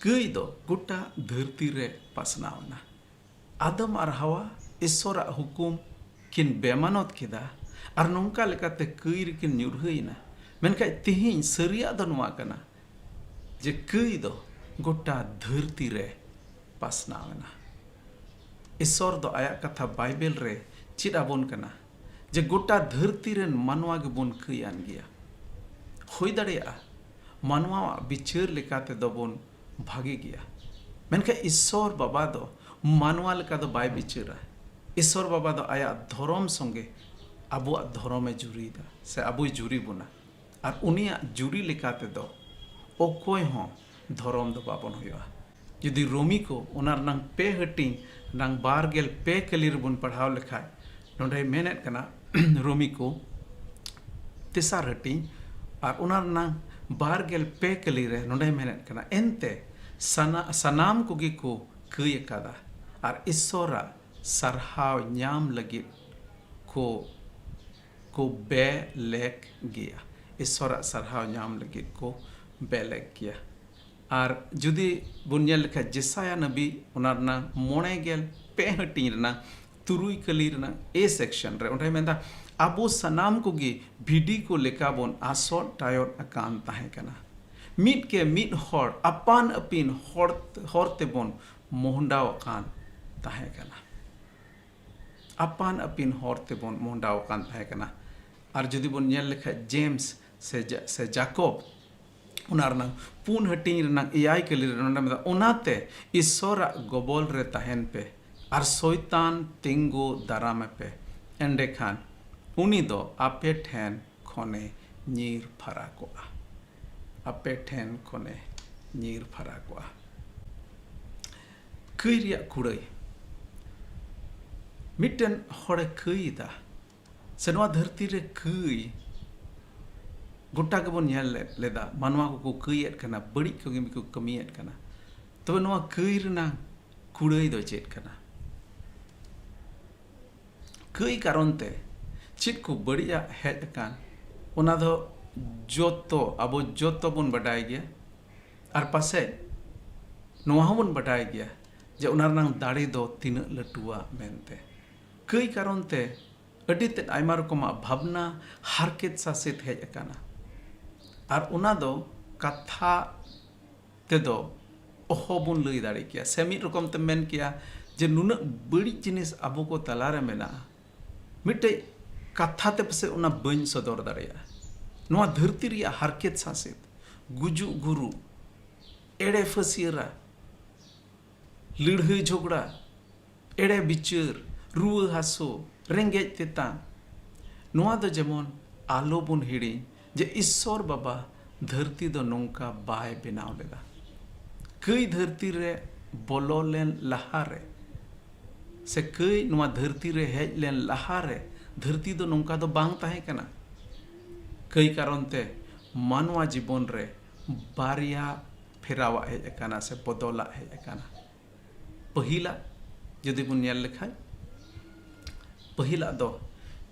ᱠᱟᱹᱭ ᱫᱚ ᱜᱚᱴᱟ ᱫᱷᱟᱹᱨᱛᱤ ᱨᱮ ᱯᱟᱥᱱᱟᱣ ᱮᱱᱟ᱾ ᱟᱫᱟᱢ ᱟᱨ ᱦᱟᱣᱟ ᱤᱥᱥᱚᱨᱟᱜ ᱦᱩᱠᱩᱢ ᱠᱤᱱ ᱵᱮᱢᱟᱱᱚᱛ ᱠᱮᱫᱟ, ᱟᱨ ᱱᱚᱝᱠᱟ ᱞᱮᱠᱟᱛᱮ ᱠᱟᱹᱭ ᱨᱮᱠᱤᱱ ᱧᱩᱨᱦᱟᱹᱭᱮᱱᱟ᱾ ᱢᱮᱱᱠᱷᱟᱱ ᱛᱮᱦᱮᱧ ᱥᱟᱹᱨᱤᱭᱟᱜ ᱫᱚ ᱱᱚᱣᱟ ᱠᱟᱱᱟ ᱡᱮ ᱠᱟᱹᱭ ᱫᱚ ᱜᱚᱴᱟ ᱫᱷᱟᱹᱨᱛᱤ ᱨᱮ ᱯᱟᱥᱱᱟᱣ ᱮᱱᱟ᱾ ᱤᱥᱚᱨ ᱫᱚ ᱟᱭᱟᱜ ᱠᱟᱛᱷᱟ ᱵᱟᱭᱵᱮᱞ ᱨᱮ ᱪᱮᱫ ᱟᱵᱚᱱ ᱠᱟᱱᱟ ᱡᱮ ᱜᱚᱴᱟ ᱫᱷᱟᱹᱨᱛᱤ ᱨᱮᱱ ᱢᱟᱱᱣᱟ ᱜᱮᱵᱚᱱ ᱠᱟᱹᱭᱟᱱ ᱜᱮᱭᱟ᱾ ᱦᱩᱭ ᱫᱟᱲᱮᱭᱟᱜᱼᱟ ᱢᱟᱱᱣᱟᱣᱟᱜ ᱵᱤᱪᱟᱹᱨ ᱞᱮᱠᱟ ᱛᱮᱫᱚ ᱵᱚᱱ ᱵᱷᱟᱜᱮ ᱜᱮᱭᱟ, ᱢᱮᱱᱠᱷᱟᱱ ᱤᱥᱚᱨ ᱵᱟᱵᱟ ᱫᱚ ᱢᱟᱱᱣᱟ ᱞᱮᱠᱟ ᱫᱚ ᱵᱟᱭ ᱵᱤᱪᱟᱹᱨᱟ᱾ ᱤᱥᱚᱨ ᱵᱟᱵᱟ ᱫᱚ ᱟᱭᱟᱜ ᱫᱷᱚᱨᱚᱢ ᱥᱚᱸᱜᱮ ᱟᱵᱚᱣᱟᱜ ᱫᱷᱚᱨᱚᱢᱮ ᱡᱩᱨᱤᱭᱮᱫᱟ ᱥᱮ ᱟᱵᱚᱭ ᱡᱩᱨᱤ ᱵᱚᱱᱟ᱾ ᱟᱨ ᱩᱱᱤᱭᱟᱜ ᱡᱩᱨᱤ ᱞᱮᱠᱟ ᱛᱮᱫᱚ ᱚᱠᱚᱭ ᱦᱚᱸ ᱫᱷᱚᱨᱚᱢ ᱫᱚ ᱵᱟᱵᱚᱱ ᱦᱩᱭᱩᱜᱼᱟ᱾ ᱡᱩᱫᱤ ᱨᱳᱢᱤ ᱠᱚ ᱚᱱᱟ ᱨᱮᱱᱟᱝ ᱯᱮ ᱦᱟᱹᱴᱤᱧ ᱨᱮᱱᱟᱝ ᱵᱟᱨ ᱜᱮᱞ ᱯᱮ ᱠᱟᱹᱞᱤ ᱨᱮᱵᱚᱱ ᱯᱟᱲᱦᱟᱣ ᱞᱮᱠᱷᱟᱡ, ᱱᱚᱰᱮᱭ ᱢᱮᱱᱮᱫ ᱠᱟᱱᱟ ᱨᱳᱢᱤ ᱠᱚ ᱛᱮᱥᱟᱨ ᱦᱟᱹᱴᱤᱧ ᱟᱨ ᱚᱱᱟ ᱨᱮᱱᱟᱝ ᱵᱟᱨ ᱜᱮᱞ ᱯᱮ ᱠᱟᱹᱞᱤ ᱨᱮ ᱱᱚᱰᱮᱭ ᱢᱮᱱᱮᱫ ᱠᱟᱱᱟ, ᱮᱱᱛᱮ ᱥᱟᱱᱟ-, ᱥᱟᱱᱟᱢ ᱠᱚᱜᱮ ᱠᱚ ᱠᱟᱹᱭ ᱟᱠᱟᱫᱟ ᱟᱨ ᱤᱥᱚᱨᱟᱜ ᱥᱟᱨᱦᱟᱣ ᱧᱟᱢ ᱞᱟᱹᱜᱤᱫ ᱠᱚ, ᱠᱚ ᱵᱮᱞᱮᱠ ᱜᱮᱭᱟ᱾ ᱤᱥᱚᱨᱟᱜ ᱥᱟᱨᱦᱟᱣ ᱧᱟᱢ ᱞᱟᱹᱜᱤᱫ ᱠᱚ ᱵᱮᱞᱮᱠ ᱜᱮᱭᱟ᱾ ᱟᱨ ᱡᱩᱫᱤ ᱵᱚᱱ ᱧᱮᱞ ᱞᱮᱠᱷᱟᱱ ᱡᱮᱥᱟᱭᱟ ᱱᱟᱵᱤ ᱚᱱᱟ ᱨᱮᱱᱟᱜ ᱢᱚᱬᱮ ᱜᱮᱞ ᱯᱮ ᱦᱟᱹᱴᱤᱧ ᱨᱮᱱᱟᱜ ᱛᱩᱨᱩᱭ ᱠᱟᱹᱞᱤ ᱨᱮᱱᱟᱜ A section ᱨᱮ ᱚᱸᱰᱮ ᱢᱮᱱᱫᱟ, ᱟᱵᱚ ᱥᱟᱱᱟᱢ ᱠᱚᱜᱮ ᱵᱷᱤᱰᱤ ᱠᱚ ᱞᱮᱠᱟ ᱵᱚᱱ ᱟᱥᱚᱜ ᱴᱟᱭᱚᱜ ᱟᱠᱟᱱ ᱛᱟᱦᱮᱸ ᱠᱟᱱᱟ᱾ ᱢᱤᱫ ᱠᱮ ᱢᱤᱫ ᱦᱚᱲ ᱟᱯᱟᱱ ᱟᱹᱯᱤᱱ ᱦᱚᱲ, ᱦᱚᱨ ᱛᱮᱵᱚᱱ ᱢᱚᱦᱰᱟᱣ ᱟᱠᱟᱱ ᱛᱟᱦᱮᱸ ᱠᱟᱱᱟ᱾ ᱟᱯᱟᱱ ᱟᱹᱯᱤᱱ ᱦᱚᱨ ᱛᱮᱵᱚᱱ ᱢᱚᱦᱰᱟᱣ ᱟᱠᱟᱱ ᱛᱟᱦᱮᱸ ᱠᱟᱱᱟ᱾ ᱟᱨ ᱡᱩᱫᱤ ᱵᱚᱱ ᱧᱮᱞ ᱞᱮᱠᱷᱟᱡ ᱡᱮᱢᱥ ᱥᱮ ᱡᱟ-, ᱥᱮ ᱡᱟᱠᱚᱵ, ᱚᱱᱟ ᱨᱮᱱᱟᱜ ᱯᱩᱱ ᱦᱟᱹᱴᱤᱧ ᱨᱮᱱᱟᱜ ᱮᱭᱟᱭ ᱠᱟᱹᱞᱤ ᱨᱮ ᱱᱚᱰᱮ ᱢᱮᱱᱫᱟ, ᱚᱱᱟᱛᱮ ᱤᱥᱚᱨᱟᱜ ᱜᱚᱵᱚᱞ ᱨᱮ ᱛᱟᱦᱮᱱ ᱯᱮ ᱟᱨ ᱥᱚᱭᱛᱟᱱ ᱛᱤᱸᱜᱩ ᱫᱟᱨᱟᱢᱮ ᱯᱮ, ᱮᱸᱰᱮᱠᱷᱟᱱ ᱩᱱᱤ ᱫᱚ ᱟᱯᱮ ᱴᱷᱮᱱ ᱠᱷᱚᱱᱮ ᱧᱤᱨ ᱯᱷᱟᱨᱟᱠᱚᱜᱼᱟ᱾ ᱟᱯᱮ ᱴᱷᱮᱱ ᱠᱷᱚᱱᱮ ᱧᱤᱨ ᱯᱷᱟᱨᱟᱠᱚᱜᱼᱟ᱾ ᱠᱟᱹᱭ ᱨᱮᱭᱟᱜ ᱠᱩᱲᱟᱹᱭ᱾ ᱢᱤᱫᱴᱮᱱ ᱦᱚᱲᱮ ᱠᱟᱹᱭ ᱮᱫᱟ, ᱥᱮ ᱱᱚᱣᱟ ᱫᱷᱟᱹᱨᱛᱤ ᱨᱮ ᱠᱟᱹᱭ ᱜᱚᱴᱟ ᱜᱮᱵᱚᱱ ᱧᱮᱞ ᱞᱮᱫ, ᱞᱮᱫᱟ, ᱢᱟᱱᱣᱟ ᱠᱚᱠᱚ ᱠᱟᱹᱭᱮᱫ ᱠᱟᱱᱟ, ᱵᱟᱹᱲᱤᱡ ᱠᱚᱜᱮ ᱠᱚ ᱠᱟᱹᱢᱤᱭᱮᱫ ᱠᱟᱱᱟ᱾ ᱛᱚᱵᱮ ᱱᱚᱣᱟ ᱠᱟᱹᱭ ᱨᱮᱱᱟᱜ ᱠᱩᱲᱟᱹᱭ ᱫᱚ ᱪᱮᱫ ᱠᱟᱱᱟ? ᱠᱟᱹᱭ ᱠᱟᱨᱚᱱ ᱛᱮ ᱪᱮᱫ ᱠᱚ ᱵᱟᱹᱲᱤᱡᱟᱜ ᱦᱮᱡ ᱟᱠᱟᱱ, ᱚᱱᱟ ᱫᱚ ᱡᱚᱛᱚ, ᱟᱵᱚ ᱡᱚᱛᱚ ᱵᱚᱱ ᱵᱟᱰᱟᱭ ᱜᱮᱭᱟ᱾ ᱟᱨ ᱯᱟᱥᱮᱡ ᱱᱚᱣᱟ ᱦᱚᱸᱵᱚᱱ ᱵᱟᱰᱟᱭ ᱜᱮᱭᱟ ᱡᱮ ᱚᱱᱟ ᱨᱮᱱᱟᱝ ᱫᱟᱲᱮ ᱫᱚ ᱛᱤᱱᱟᱹᱜ ᱞᱟᱹᱴᱩᱣᱟ ᱢᱮᱱᱛᱮ᱾ ᱠᱟᱹᱭ ᱠᱟᱨᱚᱱ ᱛᱮ ᱟᱹᱰᱤ ᱛᱮᱫ ᱟᱭᱢᱟ ᱨᱚᱠᱚᱢᱟᱜ ᱵᱷᱟᱵᱽᱱᱟ, ᱦᱟᱨᱠᱮᱛ ᱥᱟᱥᱮᱛ ᱦᱮᱡ ᱟᱠᱟᱱᱟ᱾ ᱟᱨ ᱚᱱᱟ ᱫᱚ ᱠᱟᱛᱷᱟ ᱛᱮᱫᱚ ᱚᱦᱚ ᱵᱚᱱ ᱞᱟᱹᱭ ᱫᱟᱲᱮ ᱠᱮᱭᱟ, ᱥᱮ ᱢᱤᱫ ᱨᱚᱠᱚᱢ ᱛᱮᱢ ᱢᱮᱱ ᱠᱮᱭᱟ ᱡᱮ ᱱᱩᱱᱟᱹᱜ ᱵᱟᱹᱲᱤᱡ ᱡᱤᱱᱤᱥ ᱟᱵᱚ ᱠᱚ ᱛᱟᱞᱟᱨᱮ ᱢᱮᱱᱟᱜᱼᱟ, ᱢᱤᱫᱴᱮᱡ ᱠᱟᱛᱷᱟ ᱛᱮ ᱯᱟᱥᱮᱡ ᱚᱱᱟ ᱵᱟᱹᱧ ᱥᱚᱫᱚᱨ ᱫᱟᱲᱮᱭᱟᱜᱼᱟ᱾ ᱱᱚᱣᱟ ᱫᱷᱟᱹᱨᱛᱤ ᱨᱮᱭᱟᱜ ᱦᱟᱨᱠᱮᱛ ᱥᱟᱥᱮᱛ, ᱜᱩᱡᱩᱜ ᱜᱩᱨᱩ, ᱮᱲᱮ ᱯᱷᱟᱹᱥᱭᱟᱹᱨᱟ, ᱞᱟᱹᱲᱦᱟᱹᱭ ᱡᱷᱚᱜᱽᱲᱟ, ᱮᱲᱮ ᱵᱤᱪᱟᱹᱨ, ᱨᱩᱣᱟᱹ ᱦᱟᱹᱥᱩ, ᱨᱮᱸᱜᱮᱡ ᱛᱮᱛᱟᱝ, ᱱᱚᱣᱟ ᱫᱚ ᱡᱮᱢᱚᱱ ᱟᱞᱚ ᱵᱚᱱ ᱦᱤᱲᱤᱧ ᱡᱮ ᱤᱥᱥᱚᱨ ᱵᱟᱵᱟ ᱫᱷᱟᱹᱨᱛᱤ ᱫᱚ ᱱᱚᱝᱠᱟ ᱵᱟᱭ ᱵᱮᱱᱟᱣ ᱞᱮᱫᱟ᱾ ᱠᱟᱹᱭ ᱫᱷᱟᱹᱨᱛᱤ ᱨᱮ ᱵᱚᱞᱚ ᱞᱮᱱ ᱞᱟᱦᱟᱨᱮ, ᱥᱮ ᱠᱟᱹᱭ ᱱᱚᱣᱟ ᱫᱷᱟᱹᱨᱛᱤ ᱨᱮ ᱦᱮᱡ ᱞᱮᱱ ᱞᱟᱦᱟᱨᱮ, ᱫᱷᱟᱹᱨᱛᱤ ᱫᱚ ᱱᱚᱝᱠᱟ ᱫᱚ ᱵᱟᱝ ᱛᱟᱦᱮᱸ ᱠᱟᱱᱟ᱾ ᱠᱟᱹᱭ ᱠᱟᱨᱚᱱ ᱛᱮ ᱢᱟᱱᱣᱟ ᱡᱤᱵᱚᱱ ᱨᱮ ᱵᱟᱨᱭᱟ ᱯᱷᱮᱨᱟᱣᱟᱜ ᱦᱮᱡ ᱟᱠᱟᱱᱟ ᱥᱮ ᱵᱚᱫᱚᱞᱟᱜ ᱦᱮᱡ ᱟᱠᱟᱱᱟ᱾ ᱯᱟᱹᱦᱤᱞᱟᱜ ᱡᱩᱫᱤ ᱵᱚᱱ ᱧᱮᱞ ᱞᱮᱠᱷᱟᱱ, ᱯᱟᱹᱦᱤᱞᱟᱜ ᱫᱚ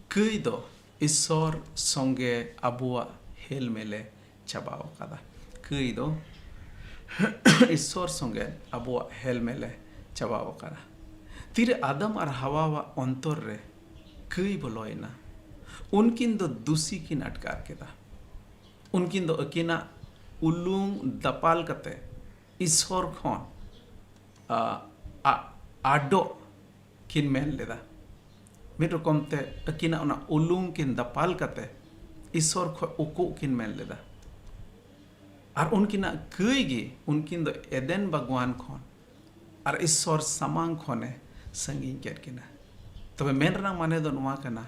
ᱠᱟᱹᱭ ᱫᱚ ᱤᱥᱥᱚᱨ ᱥᱚᱸᱜᱮ ᱟᱵᱚᱣᱟᱜ ᱦᱮᱞᱢᱮᱞᱮ ᱪᱟᱵᱟᱣ ᱟᱠᱟᱫᱟ᱾ ᱠᱟᱹᱭ ᱫᱚ ᱤᱥᱥᱚᱨ ᱥᱚᱸᱜᱮ ᱟᱵᱚᱣᱟᱜ ᱦᱮᱞᱢᱮᱞᱮ ᱪᱟᱵᱟᱣ ᱟᱠᱟᱫᱟ᱾ ᱛᱤᱨᱮ ᱟᱫᱟᱢ ᱟᱨ ᱦᱟᱣᱟᱣᱟᱜ ᱚᱱᱛᱚᱨ ᱨᱮ ᱠᱟᱹᱭ ᱵᱚᱞᱚᱭᱮᱱᱟ, ᱩᱱᱠᱤᱱ ᱫᱚ ᱫᱩᱥᱤ ᱠᱤᱱ ᱟᱴᱠᱟᱨ ᱠᱮᱫᱟ᱾ ᱩᱱᱠᱤᱱ ᱫᱚ ᱟᱹᱠᱤᱱᱟᱜ ᱩᱞᱩᱝ ᱫᱟᱯᱟᱞ ᱠᱟᱛᱮ ᱤᱥᱥᱚᱨ ᱠᱷᱚᱱ, ᱟ, ᱟ, ᱟᱰᱚᱜ ᱠᱤᱱ ᱢᱮᱱ ᱞᱮᱫᱟ᱾ ᱢᱤᱫ ᱨᱚᱠᱚᱢ ᱛᱮ ᱟᱹᱠᱤᱱᱟᱜ ᱚᱱᱟ ᱩᱞᱩᱝ ᱠᱤᱱ ᱫᱟᱯᱟᱞ ᱠᱟᱛᱮ ᱤᱥᱥᱚᱨ ᱠᱷᱚᱱ ᱩᱠᱩᱜ ᱠᱤᱱ ᱢᱮᱱ ᱞᱮᱫᱟ᱾ ᱟᱨ ᱩᱱᱠᱤᱱᱟᱜ ᱠᱟᱹᱭ ᱜᱮ ᱩᱱᱠᱤᱱ ᱫᱚ ᱮᱫᱮᱱ ᱵᱟᱜᱽᱣᱟᱱ ᱠᱷᱚᱱ ᱟᱨ ᱤᱥᱥᱚᱨ ᱥᱟᱢᱟᱝ ᱠᱷᱚᱱᱮ ᱥᱟᱺᱜᱤᱧ ᱠᱮᱫ ᱠᱤᱱᱟ᱾ ᱛᱚᱵᱮ ᱢᱮᱱ ᱨᱮᱱᱟᱜ ᱢᱟᱱᱮ ᱫᱚ ᱱᱚᱣᱟ ᱠᱟᱱᱟ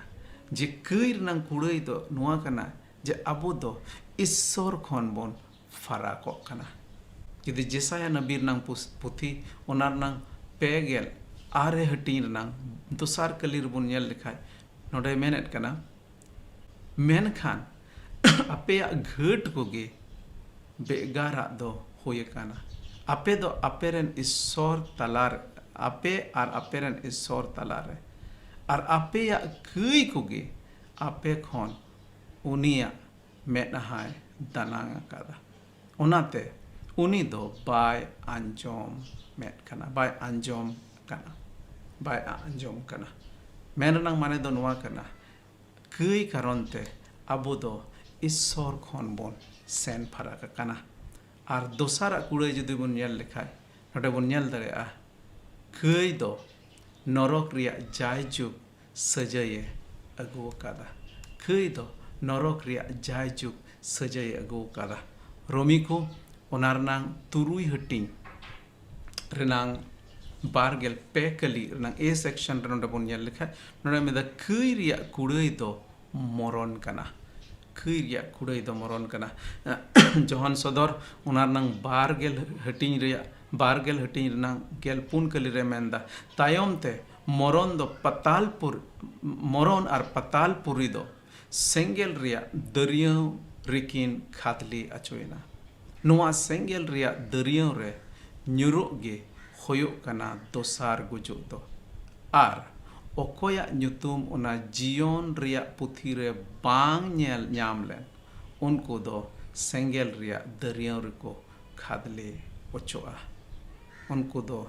ᱡᱮ ᱠᱟᱹᱭ ᱨᱮᱱᱟᱜ ᱠᱩᱲᱟᱹᱭ ᱫᱚ ᱱᱚᱣᱟ ᱠᱟᱱᱟ ᱡᱮ ᱟᱵᱚ ᱫᱚ ᱤᱥᱥᱚᱨ ᱠᱷᱚᱱ ᱵᱚᱱ ᱯᱷᱟᱨᱟᱠᱚᱜ ᱠᱟᱱᱟ᱾ ᱡᱩᱫᱤ ᱡᱮᱥᱟᱭᱟ ᱱᱟᱵᱤ ᱨᱮᱱᱟᱝ ᱯᱩᱥ-, ᱯᱩᱛᱷᱤ, ᱚᱱᱟ ᱨᱮᱱᱟᱝ ᱯᱮ ᱜᱮᱞ ᱟᱨᱮ ᱦᱟᱹᱴᱤᱧ ᱨᱮᱱᱟᱝ ᱫᱚᱥᱟᱨ ᱠᱟᱹᱞᱤ ᱨᱮᱵᱚᱱ ᱧᱮᱞ ᱞᱮᱠᱷᱟᱡ, ᱱᱚᱰᱮ ᱢᱮᱱᱮᱫ ᱠᱟᱱᱟ, ᱢᱮᱱᱠᱷᱟᱱ ᱟᱯᱮᱭᱟᱜ ᱜᱷᱟᱹᱴ ᱠᱚᱜᱮ ᱵᱮᱜᱟᱨᱟᱜ ᱫᱚ ᱦᱩᱭ ᱟᱠᱟᱱᱟ᱾ ᱟᱯᱮ ᱫᱚ ᱟᱯᱮ ᱨᱮᱱ ᱤᱥᱥᱚᱨ ᱛᱟᱞᱟᱨᱮ, ᱟᱯᱮ ᱟᱨ ᱟᱯᱮ ᱨᱮᱱ ᱤᱥᱥᱚᱨ ᱛᱟᱞᱟᱨᱮ, ᱟᱨ ᱟᱯᱮᱭᱟᱜ ᱠᱟᱹᱭ ᱠᱚᱜᱮ ᱟᱯᱮ ᱠᱷᱚᱱ ᱩᱱᱤᱭᱟᱜ ᱢᱮᱫᱦᱟᱭ ᱫᱟᱱᱟᱝ ᱟᱠᱟᱫᱟ᱾ ᱚᱱᱟᱛᱮ ᱩᱱᱤ ᱫᱚ ᱵᱟᱭ ᱟᱸᱡᱚᱢ ᱢᱮᱫ ᱠᱟᱱᱟ, ᱵᱟᱭ ᱟᱸᱡᱚᱢ ᱠᱟᱱᱟ, ᱵᱟᱭ ᱟᱸᱡᱚᱢ ᱠᱟᱱᱟ᱾ ᱢᱮᱱ ᱨᱮᱱᱟᱜ ᱢᱟᱱᱮ ᱫᱚ ᱱᱚᱣᱟ ᱠᱟᱱᱟ, ᱠᱟᱹᱭ ᱠᱟᱨᱚᱱ ᱛᱮ ᱟᱵᱚ ᱫᱚ ᱤᱥᱥᱚᱨ ᱠᱷᱚᱱ ᱵᱚᱱ ᱥᱮᱱ ᱯᱷᱟᱨᱟᱠ ᱟᱠᱟᱱᱟ᱾ ᱟᱨ ᱫᱚᱥᱟᱨᱟᱜ ᱠᱩᱲᱟᱹᱭ ᱡᱩᱫᱤ ᱵᱚᱱ ᱧᱮᱞ ᱞᱮᱠᱷᱟᱡ, ᱱᱚᱰᱮ ᱵᱚᱱ ᱧᱮᱞ ᱫᱟᱲᱮᱭᱟᱜᱼᱟ, ᱠᱟᱹᱭ ᱫᱚ ᱱᱚᱨᱚᱠ ᱨᱮᱭᱟᱜ ᱡᱟᱭᱡᱩᱜᱽ ᱥᱟᱹᱡᱟᱹᱭᱮ ᱟᱹᱜᱩ ᱟᱠᱟᱫᱟ᱾ ᱠᱟᱹᱭ ᱫᱚ ᱱᱚᱨᱚᱠ ᱨᱮᱭᱟᱜ ᱡᱟᱭᱡᱩᱜᱽ ᱥᱟᱹᱡᱟᱹᱭᱮ ᱟᱹᱜᱩ ᱟᱠᱟᱫᱟ᱾ ᱨᱳᱢᱤ ᱠᱚ, ᱚᱱᱟ ᱨᱮᱱᱟᱝ ᱛᱩᱨᱩᱭ ᱦᱟᱹᱴᱤᱧ ᱨᱮᱱᱟᱝ ᱵᱟᱨ ᱜᱮᱞ ᱯᱮ ᱠᱟᱹᱞᱤ ᱨᱮᱱᱟᱝ A section ᱨᱮ ᱱᱚᱰᱮ ᱵᱚᱱ ᱧᱮᱞ ᱞᱮᱠᱷᱟᱡ, ᱱᱚᱰᱮ ᱢᱮᱱᱫᱟ, ᱠᱟᱹᱭ ᱨᱮᱭᱟᱜ ᱠᱩᱲᱟᱹᱭ ᱫᱚ ᱢᱚᱨᱚᱱ ᱠᱟᱱᱟ᱾ ᱠᱟᱹᱭ ᱨᱮᱭᱟᱜ ᱠᱩᱲᱟᱹᱭ ᱫᱚ ᱢᱚᱨᱚᱱ ᱠᱟᱱᱟ᱾ ᱡᱚᱦᱚᱱ ᱥᱚᱫᱚᱨ, ᱚᱱᱟ ᱨᱮᱱᱟᱝ ᱵᱟᱨ ᱜᱮᱞ ᱦᱟᱹᱴᱤᱧ ᱨᱮᱭᱟᱜ, ᱵᱟᱨ ᱜᱮᱞ ᱦᱟᱹᱴᱤᱧ ᱨᱮᱱᱟᱝ ᱜᱮᱞ ᱯᱩᱱ ᱠᱟᱹᱞᱤ ᱨᱮ ᱢᱮᱱᱫᱟ, ᱛᱟᱭᱚᱢ ᱛᱮ ᱢᱚᱨᱚᱱ ᱫᱚ ᱯᱟᱛᱟᱞ ᱯᱩᱨ-, ᱢᱚᱨᱚᱱ ᱟᱨ ᱯᱟᱛᱟᱞ ᱯᱩᱨᱤ ᱫᱚ ᱥᱮᱸᱜᱮᱞ ᱨᱮᱭᱟᱜ ᱫᱟᱹᱨᱭᱟᱹᱣ ᱨᱮᱠᱤᱱ ᱠᱷᱟᱫᱽᱞᱮ ᱟᱪᱚᱭᱮᱱᱟ᱾ ᱱᱚᱣᱟ ᱥᱮᱸᱜᱮᱞ ᱨᱮᱭᱟᱜ ᱫᱟᱹᱨᱭᱟᱹᱣ ᱨᱮ ᱧᱩᱨᱩᱜ ᱜᱮ ᱦᱩᱭᱩᱜ ᱠᱟᱱᱟ ᱫᱚᱥᱟᱨ ᱜᱩᱡᱩᱜ ᱫᱚ᱾ ᱟᱨ ᱚᱠᱚᱭᱟᱜ ᱧᱩᱛᱩᱢ ᱚᱱᱟ ᱡᱤᱭᱚᱱ ᱨᱮᱭᱟᱜ ᱯᱩᱛᱷᱤ ᱨᱮ ᱵᱟᱝ ᱧᱮᱞ ᱧᱟᱢ ᱞᱮᱱ, ᱩᱱᱠᱩ ᱫᱚ ᱥᱮᱸᱜᱮᱞ ᱨᱮᱭᱟᱜ ᱫᱟᱹᱨᱭᱟᱹᱣ ᱨᱮᱠᱚ ᱠᱷᱟᱫᱽᱞᱮ ᱚᱪᱚᱜᱼᱟ᱾ ᱩᱱᱠᱩ ᱫᱚ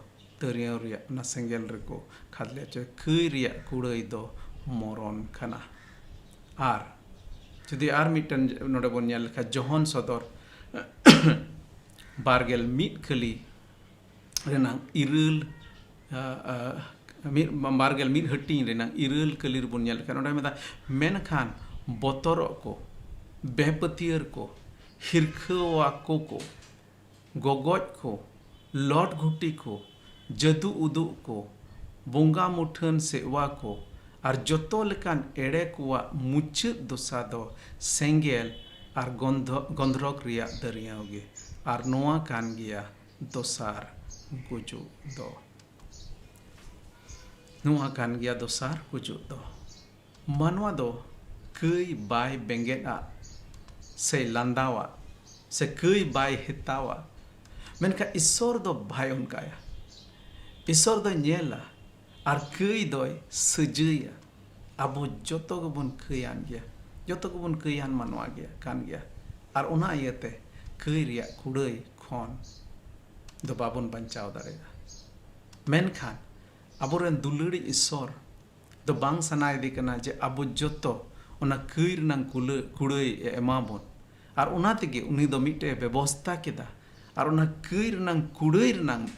ᱫᱟᱹᱨᱭᱟᱹᱣ ᱨᱮᱭᱟᱜ ᱚᱱᱟ ᱥᱮᱸᱜᱮᱞ ᱨᱮᱠᱚ ᱠᱷᱟᱫᱽᱞᱮ ᱚᱪᱚᱜᱼᱟ᱾ ᱠᱟᱹᱭ ᱨᱮᱭᱟᱜ ᱠᱩᱲᱟᱹᱭ ᱫᱚ ᱢᱚᱨᱚᱱ ᱠᱟᱱᱟ᱾ ᱟᱨ ᱡᱩᱫᱤ ᱟᱨ ᱢᱤᱫᱴᱮᱱ ᱱᱚᱰᱮ ᱵᱚᱱ ᱧᱮᱞ ᱞᱮᱠᱷᱟᱱ, ᱡᱚᱦᱚᱱ ᱥᱚᱫᱚᱨ ᱵᱟᱨ ᱜᱮᱞ ᱢᱤᱫ ᱠᱟᱹᱞᱤ ᱨᱮᱱᱟᱝ ᱤᱨᱟᱹᱞ, ᱟ, ᱟ, ᱢᱤᱫ, ᱵᱟᱨ ᱜᱮᱞ ᱢᱤᱫ ᱦᱟᱹᱴᱤᱧ ᱨᱮᱱᱟᱝ ᱤᱨᱟᱹᱞ ᱠᱟᱹᱞᱤ ᱨᱮᱵᱚᱱ ᱧᱮᱞ ᱞᱮᱠᱷᱟᱱ, ᱚᱸᱰᱮ ᱢᱮᱱᱫᱟ, ᱢᱮᱱᱠᱷᱟᱱ ᱵᱚᱛᱚᱨᱚᱜ ᱠᱚ, ᱵᱮᱯᱟᱹᱛᱭᱟᱹᱨ ᱠᱚ, ᱦᱤᱨᱠᱷᱟᱹᱣᱟᱠᱚ ᱠᱚ, ᱜᱚᱜᱚᱡ ᱠᱚ, ᱞᱚᱴ ᱜᱷᱩᱴᱤ ᱠᱚ, ᱡᱟᱹᱫᱩ ᱩᱫᱩᱜ ᱠᱚ, ᱵᱚᱸᱜᱟ ᱢᱩᱴᱷᱟᱹᱱ ᱥᱮᱣᱟ ᱠᱚ, ᱟᱨ ᱡᱚᱛᱚ ᱞᱮᱠᱟᱱ ᱮᱲᱮ ᱠᱚᱣᱟᱜ ᱢᱩᱪᱟᱹᱫ ᱫᱚᱥᱟ ᱫᱚ ᱥᱮᱸᱜᱮᱞ ᱟᱨ ᱜᱚᱱᱫᱷᱚ-, ᱜᱚᱱᱫᱷᱨᱚᱠ ᱨᱮᱭᱟᱜ ᱫᱟᱹᱨᱭᱟᱹᱣ ᱜᱮ᱾ ᱟᱨ ᱱᱚᱣᱟ ᱠᱟᱱ ᱜᱮᱭᱟ ᱫᱚᱥᱟᱨ ᱜᱩᱡᱩᱜ ᱫᱚ᱾ ᱱᱚᱣᱟ ᱠᱟᱱ ᱜᱮᱭᱟ ᱫᱚᱥᱟᱨ ᱜᱩᱡᱩᱜ ᱫᱚ᱾ ᱢᱟᱱᱣᱟ ᱫᱚ ᱠᱟᱹᱭ ᱵᱟᱭ ᱵᱮᱸᱜᱮᱫᱼᱟ ᱥᱮ ᱞᱟᱸᱫᱟᱣᱟ ᱥᱮ ᱠᱟᱹᱭ ᱵᱟᱭ ᱦᱮᱛᱟᱣᱟ, ᱢᱮᱱᱠᱷᱟᱱ ᱤᱥᱥᱚᱨ ᱫᱚ ᱵᱟᱭ ᱚᱱᱠᱟᱭᱟ᱾ ᱤᱥᱥᱚᱨ ᱫᱚᱭ ᱧᱮᱞᱟ ᱟᱨ ᱠᱟᱹᱭ ᱫᱚᱭ ᱥᱟᱹᱡᱟᱹᱭᱟ᱾ ᱟᱵᱚ ᱡᱚᱛᱚ ᱜᱮᱵᱚᱱ ᱠᱟᱹᱭᱟᱱ ᱜᱮᱭᱟ, ᱡᱚᱛᱚ ᱜᱮᱵᱚᱱ ᱠᱟᱹᱭᱟᱱ ᱢᱟᱱᱣᱟ ᱜᱮᱭᱟ, ᱠᱟᱱ ᱜᱮᱭᱟ᱾ ᱟᱨ ᱚᱱᱟ ᱤᱭᱟᱹᱛᱮ ᱠᱟᱹᱭ ᱨᱮᱭᱟᱜ ᱠᱩᱲᱟᱹᱭ ᱠᱷᱚᱱ ᱫᱚ ᱵᱟᱵᱚᱱ ᱵᱟᱧᱪᱟᱣ ᱫᱟᱲᱮᱭᱟᱜᱼᱟ᱾ ᱢᱮᱱᱠᱷᱟᱱ ᱟᱵᱚᱨᱮᱱ ᱫᱩᱞᱟᱹᱲᱤᱡ ᱤᱥᱥᱚᱨ ᱫᱚ ᱵᱟᱝ ᱥᱟᱱᱟᱭᱮᱫᱮ ᱠᱟᱱᱟ ᱡᱮ ᱟᱵᱚ ᱡᱚᱛᱚ ᱚᱱᱟ ᱠᱟᱹᱭ ᱨᱮᱱᱟᱝ ᱠᱩᱞᱟᱹ ᱠᱩᱲᱟᱹᱭ ᱮ ᱮᱢᱟ ᱵᱚᱱ᱾ ᱟᱨ ᱚᱱᱟ ᱛᱮᱜᱮ ᱩᱱᱤ ᱫᱚ ᱢᱤᱫᱴᱮᱡ ᱮ ᱵᱮᱵᱚᱥᱛᱟ ᱠᱮᱫᱟ᱾ ᱟᱨ ᱚᱱᱟ ᱠᱟᱹᱭ ᱨᱮᱱᱟᱝ ᱠᱩᱲᱟᱹᱭ ᱨᱮᱱᱟᱝ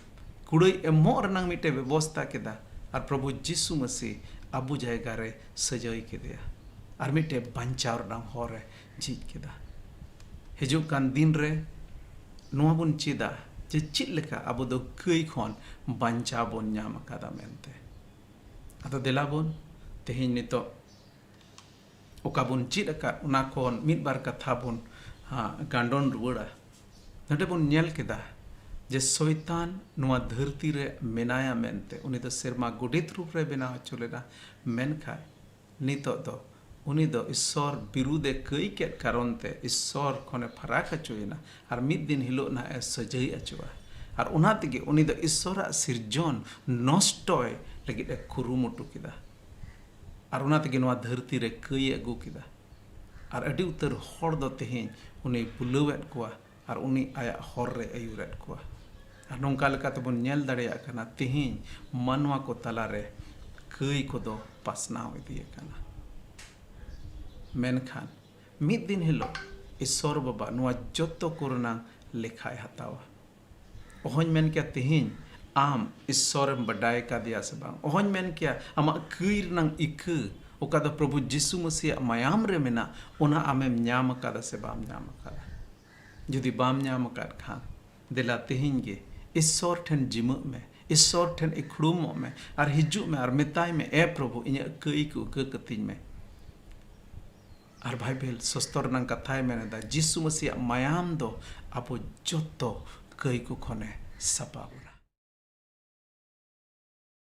ᱠᱩᱲᱟᱹᱭ ᱮᱢᱚᱜ ᱨᱮᱱᱟᱝ ᱢᱤᱫᱴᱮᱡ ᱵᱮᱵᱚᱥᱛᱟ ᱠᱮᱫᱟ᱾ ᱟᱨ ᱯᱨᱚᱵᱷᱩ ᱡᱤᱥᱩ ᱢᱟᱹᱥᱤ ᱟᱵᱚ ᱡᱟᱭᱜᱟ ᱨᱮ ᱥᱟᱹᱡᱟᱹᱭ ᱠᱮᱫᱮᱭᱟ᱾ ᱟᱨ ᱢᱤᱫᱴᱮᱡ ᱵᱟᱧᱪᱟᱣ ᱨᱮᱱᱟᱝ ᱦᱚᱨ ᱮ ᱡᱷᱤᱡ ᱠᱮᱫᱟ᱾ ᱦᱤᱡᱩᱜ ᱠᱟᱱ ᱫᱤᱱ ᱨᱮ ᱱᱚᱣᱟ ᱵᱚᱱ ᱪᱮᱫᱟ ᱡᱮ ᱪᱮᱫ ᱞᱮᱠᱟ ᱟᱵᱚ ᱫᱚ ᱠᱟᱹᱭ ᱠᱷᱚᱱ ᱵᱟᱧᱪᱟᱣ ᱵᱚᱱ ᱧᱟᱢ ᱟᱠᱟᱫᱟ ᱢᱮᱱᱛᱮ᱾ ᱟᱫᱚ ᱫᱮᱞᱟ ᱵᱚᱱ ᱛᱮᱦᱮᱧ ᱱᱤᱛᱚᱜ ᱚᱠᱟ ᱵᱚᱱ ᱪᱮᱫ ᱟᱠᱟᱫ, ᱚᱱᱟ ᱠᱷᱚᱱ ᱢᱤᱫ ᱵᱟᱨ ᱠᱟᱛᱷᱟ ᱵᱚᱱ, ᱦᱟ, ᱜᱟᱸᱰᱚᱱ ᱨᱩᱣᱟᱹᱲᱟ᱾ ᱱᱚᱰᱮ ᱵᱚᱱ ᱧᱮᱞ ᱠᱮᱫᱟ ᱡᱮ ᱥᱚᱭᱛᱟᱱ ᱱᱚᱣᱟ ᱫᱷᱟᱹᱨᱛᱤ ᱨᱮ ᱢᱮᱱᱟᱭᱟ ᱢᱮᱱᱛᱮ᱾ ᱩᱱᱤ ᱫᱚ ᱥᱮᱨᱢᱟ ᱜᱚᱰᱮᱛ ᱨᱩᱯ ᱨᱮ ᱵᱮᱱᱟᱣ ᱦᱚᱪᱚ ᱞᱮᱱᱟ, ᱢᱮᱱᱠᱷᱟᱱ ᱱᱤᱛᱚᱜ ᱫᱚ ᱩᱱᱤ ᱫᱚ ᱤᱥᱥᱚᱨ ᱵᱤᱨᱩᱫᱷ ᱮ ᱠᱟᱹᱭ ᱠᱮᱫ ᱠᱟᱨᱚᱱ ᱛᱮ ᱤᱥᱥᱚᱨ ᱠᱷᱚᱱᱮ ᱯᱷᱟᱨᱟᱠ ᱦᱚᱪᱚᱭᱮᱱᱟ᱾ ᱟᱨ ᱢᱤᱫ ᱫᱤᱱ ᱦᱤᱞᱳᱜ ᱱᱟᱦᱟᱜ ᱮ ᱥᱟᱹᱡᱟᱹᱭ ᱦᱚᱪᱚᱜᱼᱟ᱾ ᱟᱨ ᱚᱱᱟ ᱛᱮᱜᱮ ᱩᱱᱤ ᱫᱚ ᱤᱥᱥᱚᱨᱟᱜ ᱥᱤᱨᱡᱚᱱ ᱱᱚᱥᱴᱚᱭ ᱞᱟᱹᱜᱤᱫ ᱮ ᱠᱩᱨᱩᱢᱩᱴᱩ ᱠᱮᱫᱟ᱾ ᱟᱨ ᱚᱱᱟ ᱛᱮᱜᱮ ᱱᱚᱣᱟ ᱫᱷᱟᱹᱨᱛᱤ ᱨᱮ ᱠᱟᱹᱭ ᱮ ᱟᱹᱜᱩ ᱠᱮᱫᱟ᱾ ᱟᱨ ᱟᱹᱰᱤ ᱩᱛᱟᱹᱨ ᱦᱚᱲ ᱫᱚ ᱛᱮᱦᱮᱧ ᱩᱱᱤ ᱵᱩᱞᱟᱹᱣᱮᱫ ᱠᱚᱣᱟ ᱟᱨ ᱩᱱᱤ ᱟᱭᱟᱜ ᱦᱚᱨ ᱨᱮ ᱟᱹᱭᱩᱨᱮᱫ ᱠᱚᱣᱟ᱾ ᱟᱨ ᱱᱚᱝᱠᱟ ᱞᱮᱠᱟ ᱛᱮᱵᱚᱱ ᱧᱮᱞ ᱫᱟᱲᱮᱭᱟᱜ ᱠᱟᱱᱟ, ᱛᱮᱦᱮᱧ ᱢᱟᱱᱣᱟ ᱠᱚ ᱛᱟᱞᱟᱨᱮ ᱠᱟᱹᱭ ᱠᱚᱫᱚ ᱯᱟᱥᱱᱟᱣ ᱤᱫᱤ ᱟᱠᱟᱱᱟ᱾ ᱢᱮᱱᱠᱷᱟᱱ ᱢᱤᱫ ᱫᱤᱱ ᱦᱤᱞᱳᱜ ᱤᱥᱥᱚᱨ ᱵᱟᱵᱟ ᱱᱚᱣᱟ ᱡᱚᱛᱚ ᱠᱚᱨᱮᱱᱟᱝ ᱞᱮᱠᱷᱟᱭ ᱦᱟᱛᱟᱣᱟ᱾ ᱚᱦᱚᱧ ᱢᱮᱱ ᱠᱮᱭᱟ ᱛᱮᱦᱮᱧ ᱟᱢ ᱤᱥᱥᱚᱨᱮᱢ ᱵᱟᱰᱟᱭ ᱠᱟᱫᱮᱭᱟ ᱥᱮ ᱵᱟᱝ᱾ ᱚᱦᱚᱧ ᱢᱮᱱ ᱠᱮᱭᱟ ᱟᱢᱟᱜ ᱠᱟᱹᱭ ᱨᱮᱱᱟᱝ ᱤᱠᱟᱹ, ᱚᱠᱟ ᱫᱚ ᱯᱨᱚᱵᱷᱩ ᱡᱤᱥᱩ ᱢᱟᱹᱥᱤᱭᱟᱜ ᱢᱟᱭᱟᱢ ᱨᱮ ᱢᱮᱱᱟᱜ, ᱚᱱᱟ ᱟᱢᱮᱢ ᱧᱟᱢ ᱟᱠᱟᱫᱟ ᱥᱮ ᱵᱟᱢ ᱧᱟᱢ ᱟᱠᱟᱫᱟ᱾ ᱡᱩᱫᱤ ᱵᱟᱢ ᱧᱟᱢ ᱟᱠᱟᱫ ᱠᱷᱟᱱ, ᱫᱮᱞᱟ ᱛᱮᱦᱮᱧ ᱜᱮ ᱤᱥᱥᱚᱨ ᱴᱷᱮᱱ ᱡᱤᱢᱟᱹᱜ ᱢᱮ, ᱤᱥᱥᱚᱨ ᱴᱷᱮᱱ ᱤᱠᱷᱲᱩᱢᱚᱜ ᱢᱮ, ᱟᱨ ᱦᱤᱡᱩᱜ ᱢᱮ ᱟᱨ ᱢᱮᱛᱟᱭ ᱢᱮ, "ᱮ ᱯᱨᱚᱵᱷᱩ, ᱤᱧᱟᱹᱜ ᱠᱟᱹᱭ ᱠᱚ ᱤᱠᱟᱹ ᱠᱟᱹᱛᱤᱧ ᱢᱮ᱾" ᱟᱨ ᱵᱟᱭᱵᱮᱞ ᱥᱚᱥᱛᱚᱨ ᱨᱮᱱᱟᱝ ᱠᱟᱛᱷᱟᱭ ᱢᱮᱱ ᱮᱫᱟ, ᱡᱤᱥᱩ ᱢᱟᱹᱥᱤᱭᱟᱜ ᱢᱟᱭᱟᱢ ᱫᱚ ᱟᱵᱚ ᱡᱚᱛᱚ ᱠᱟᱹᱭ ᱠᱚ ᱠᱷᱚᱱᱮ ᱥᱟᱯᱟ ᱵᱚᱱᱟ᱾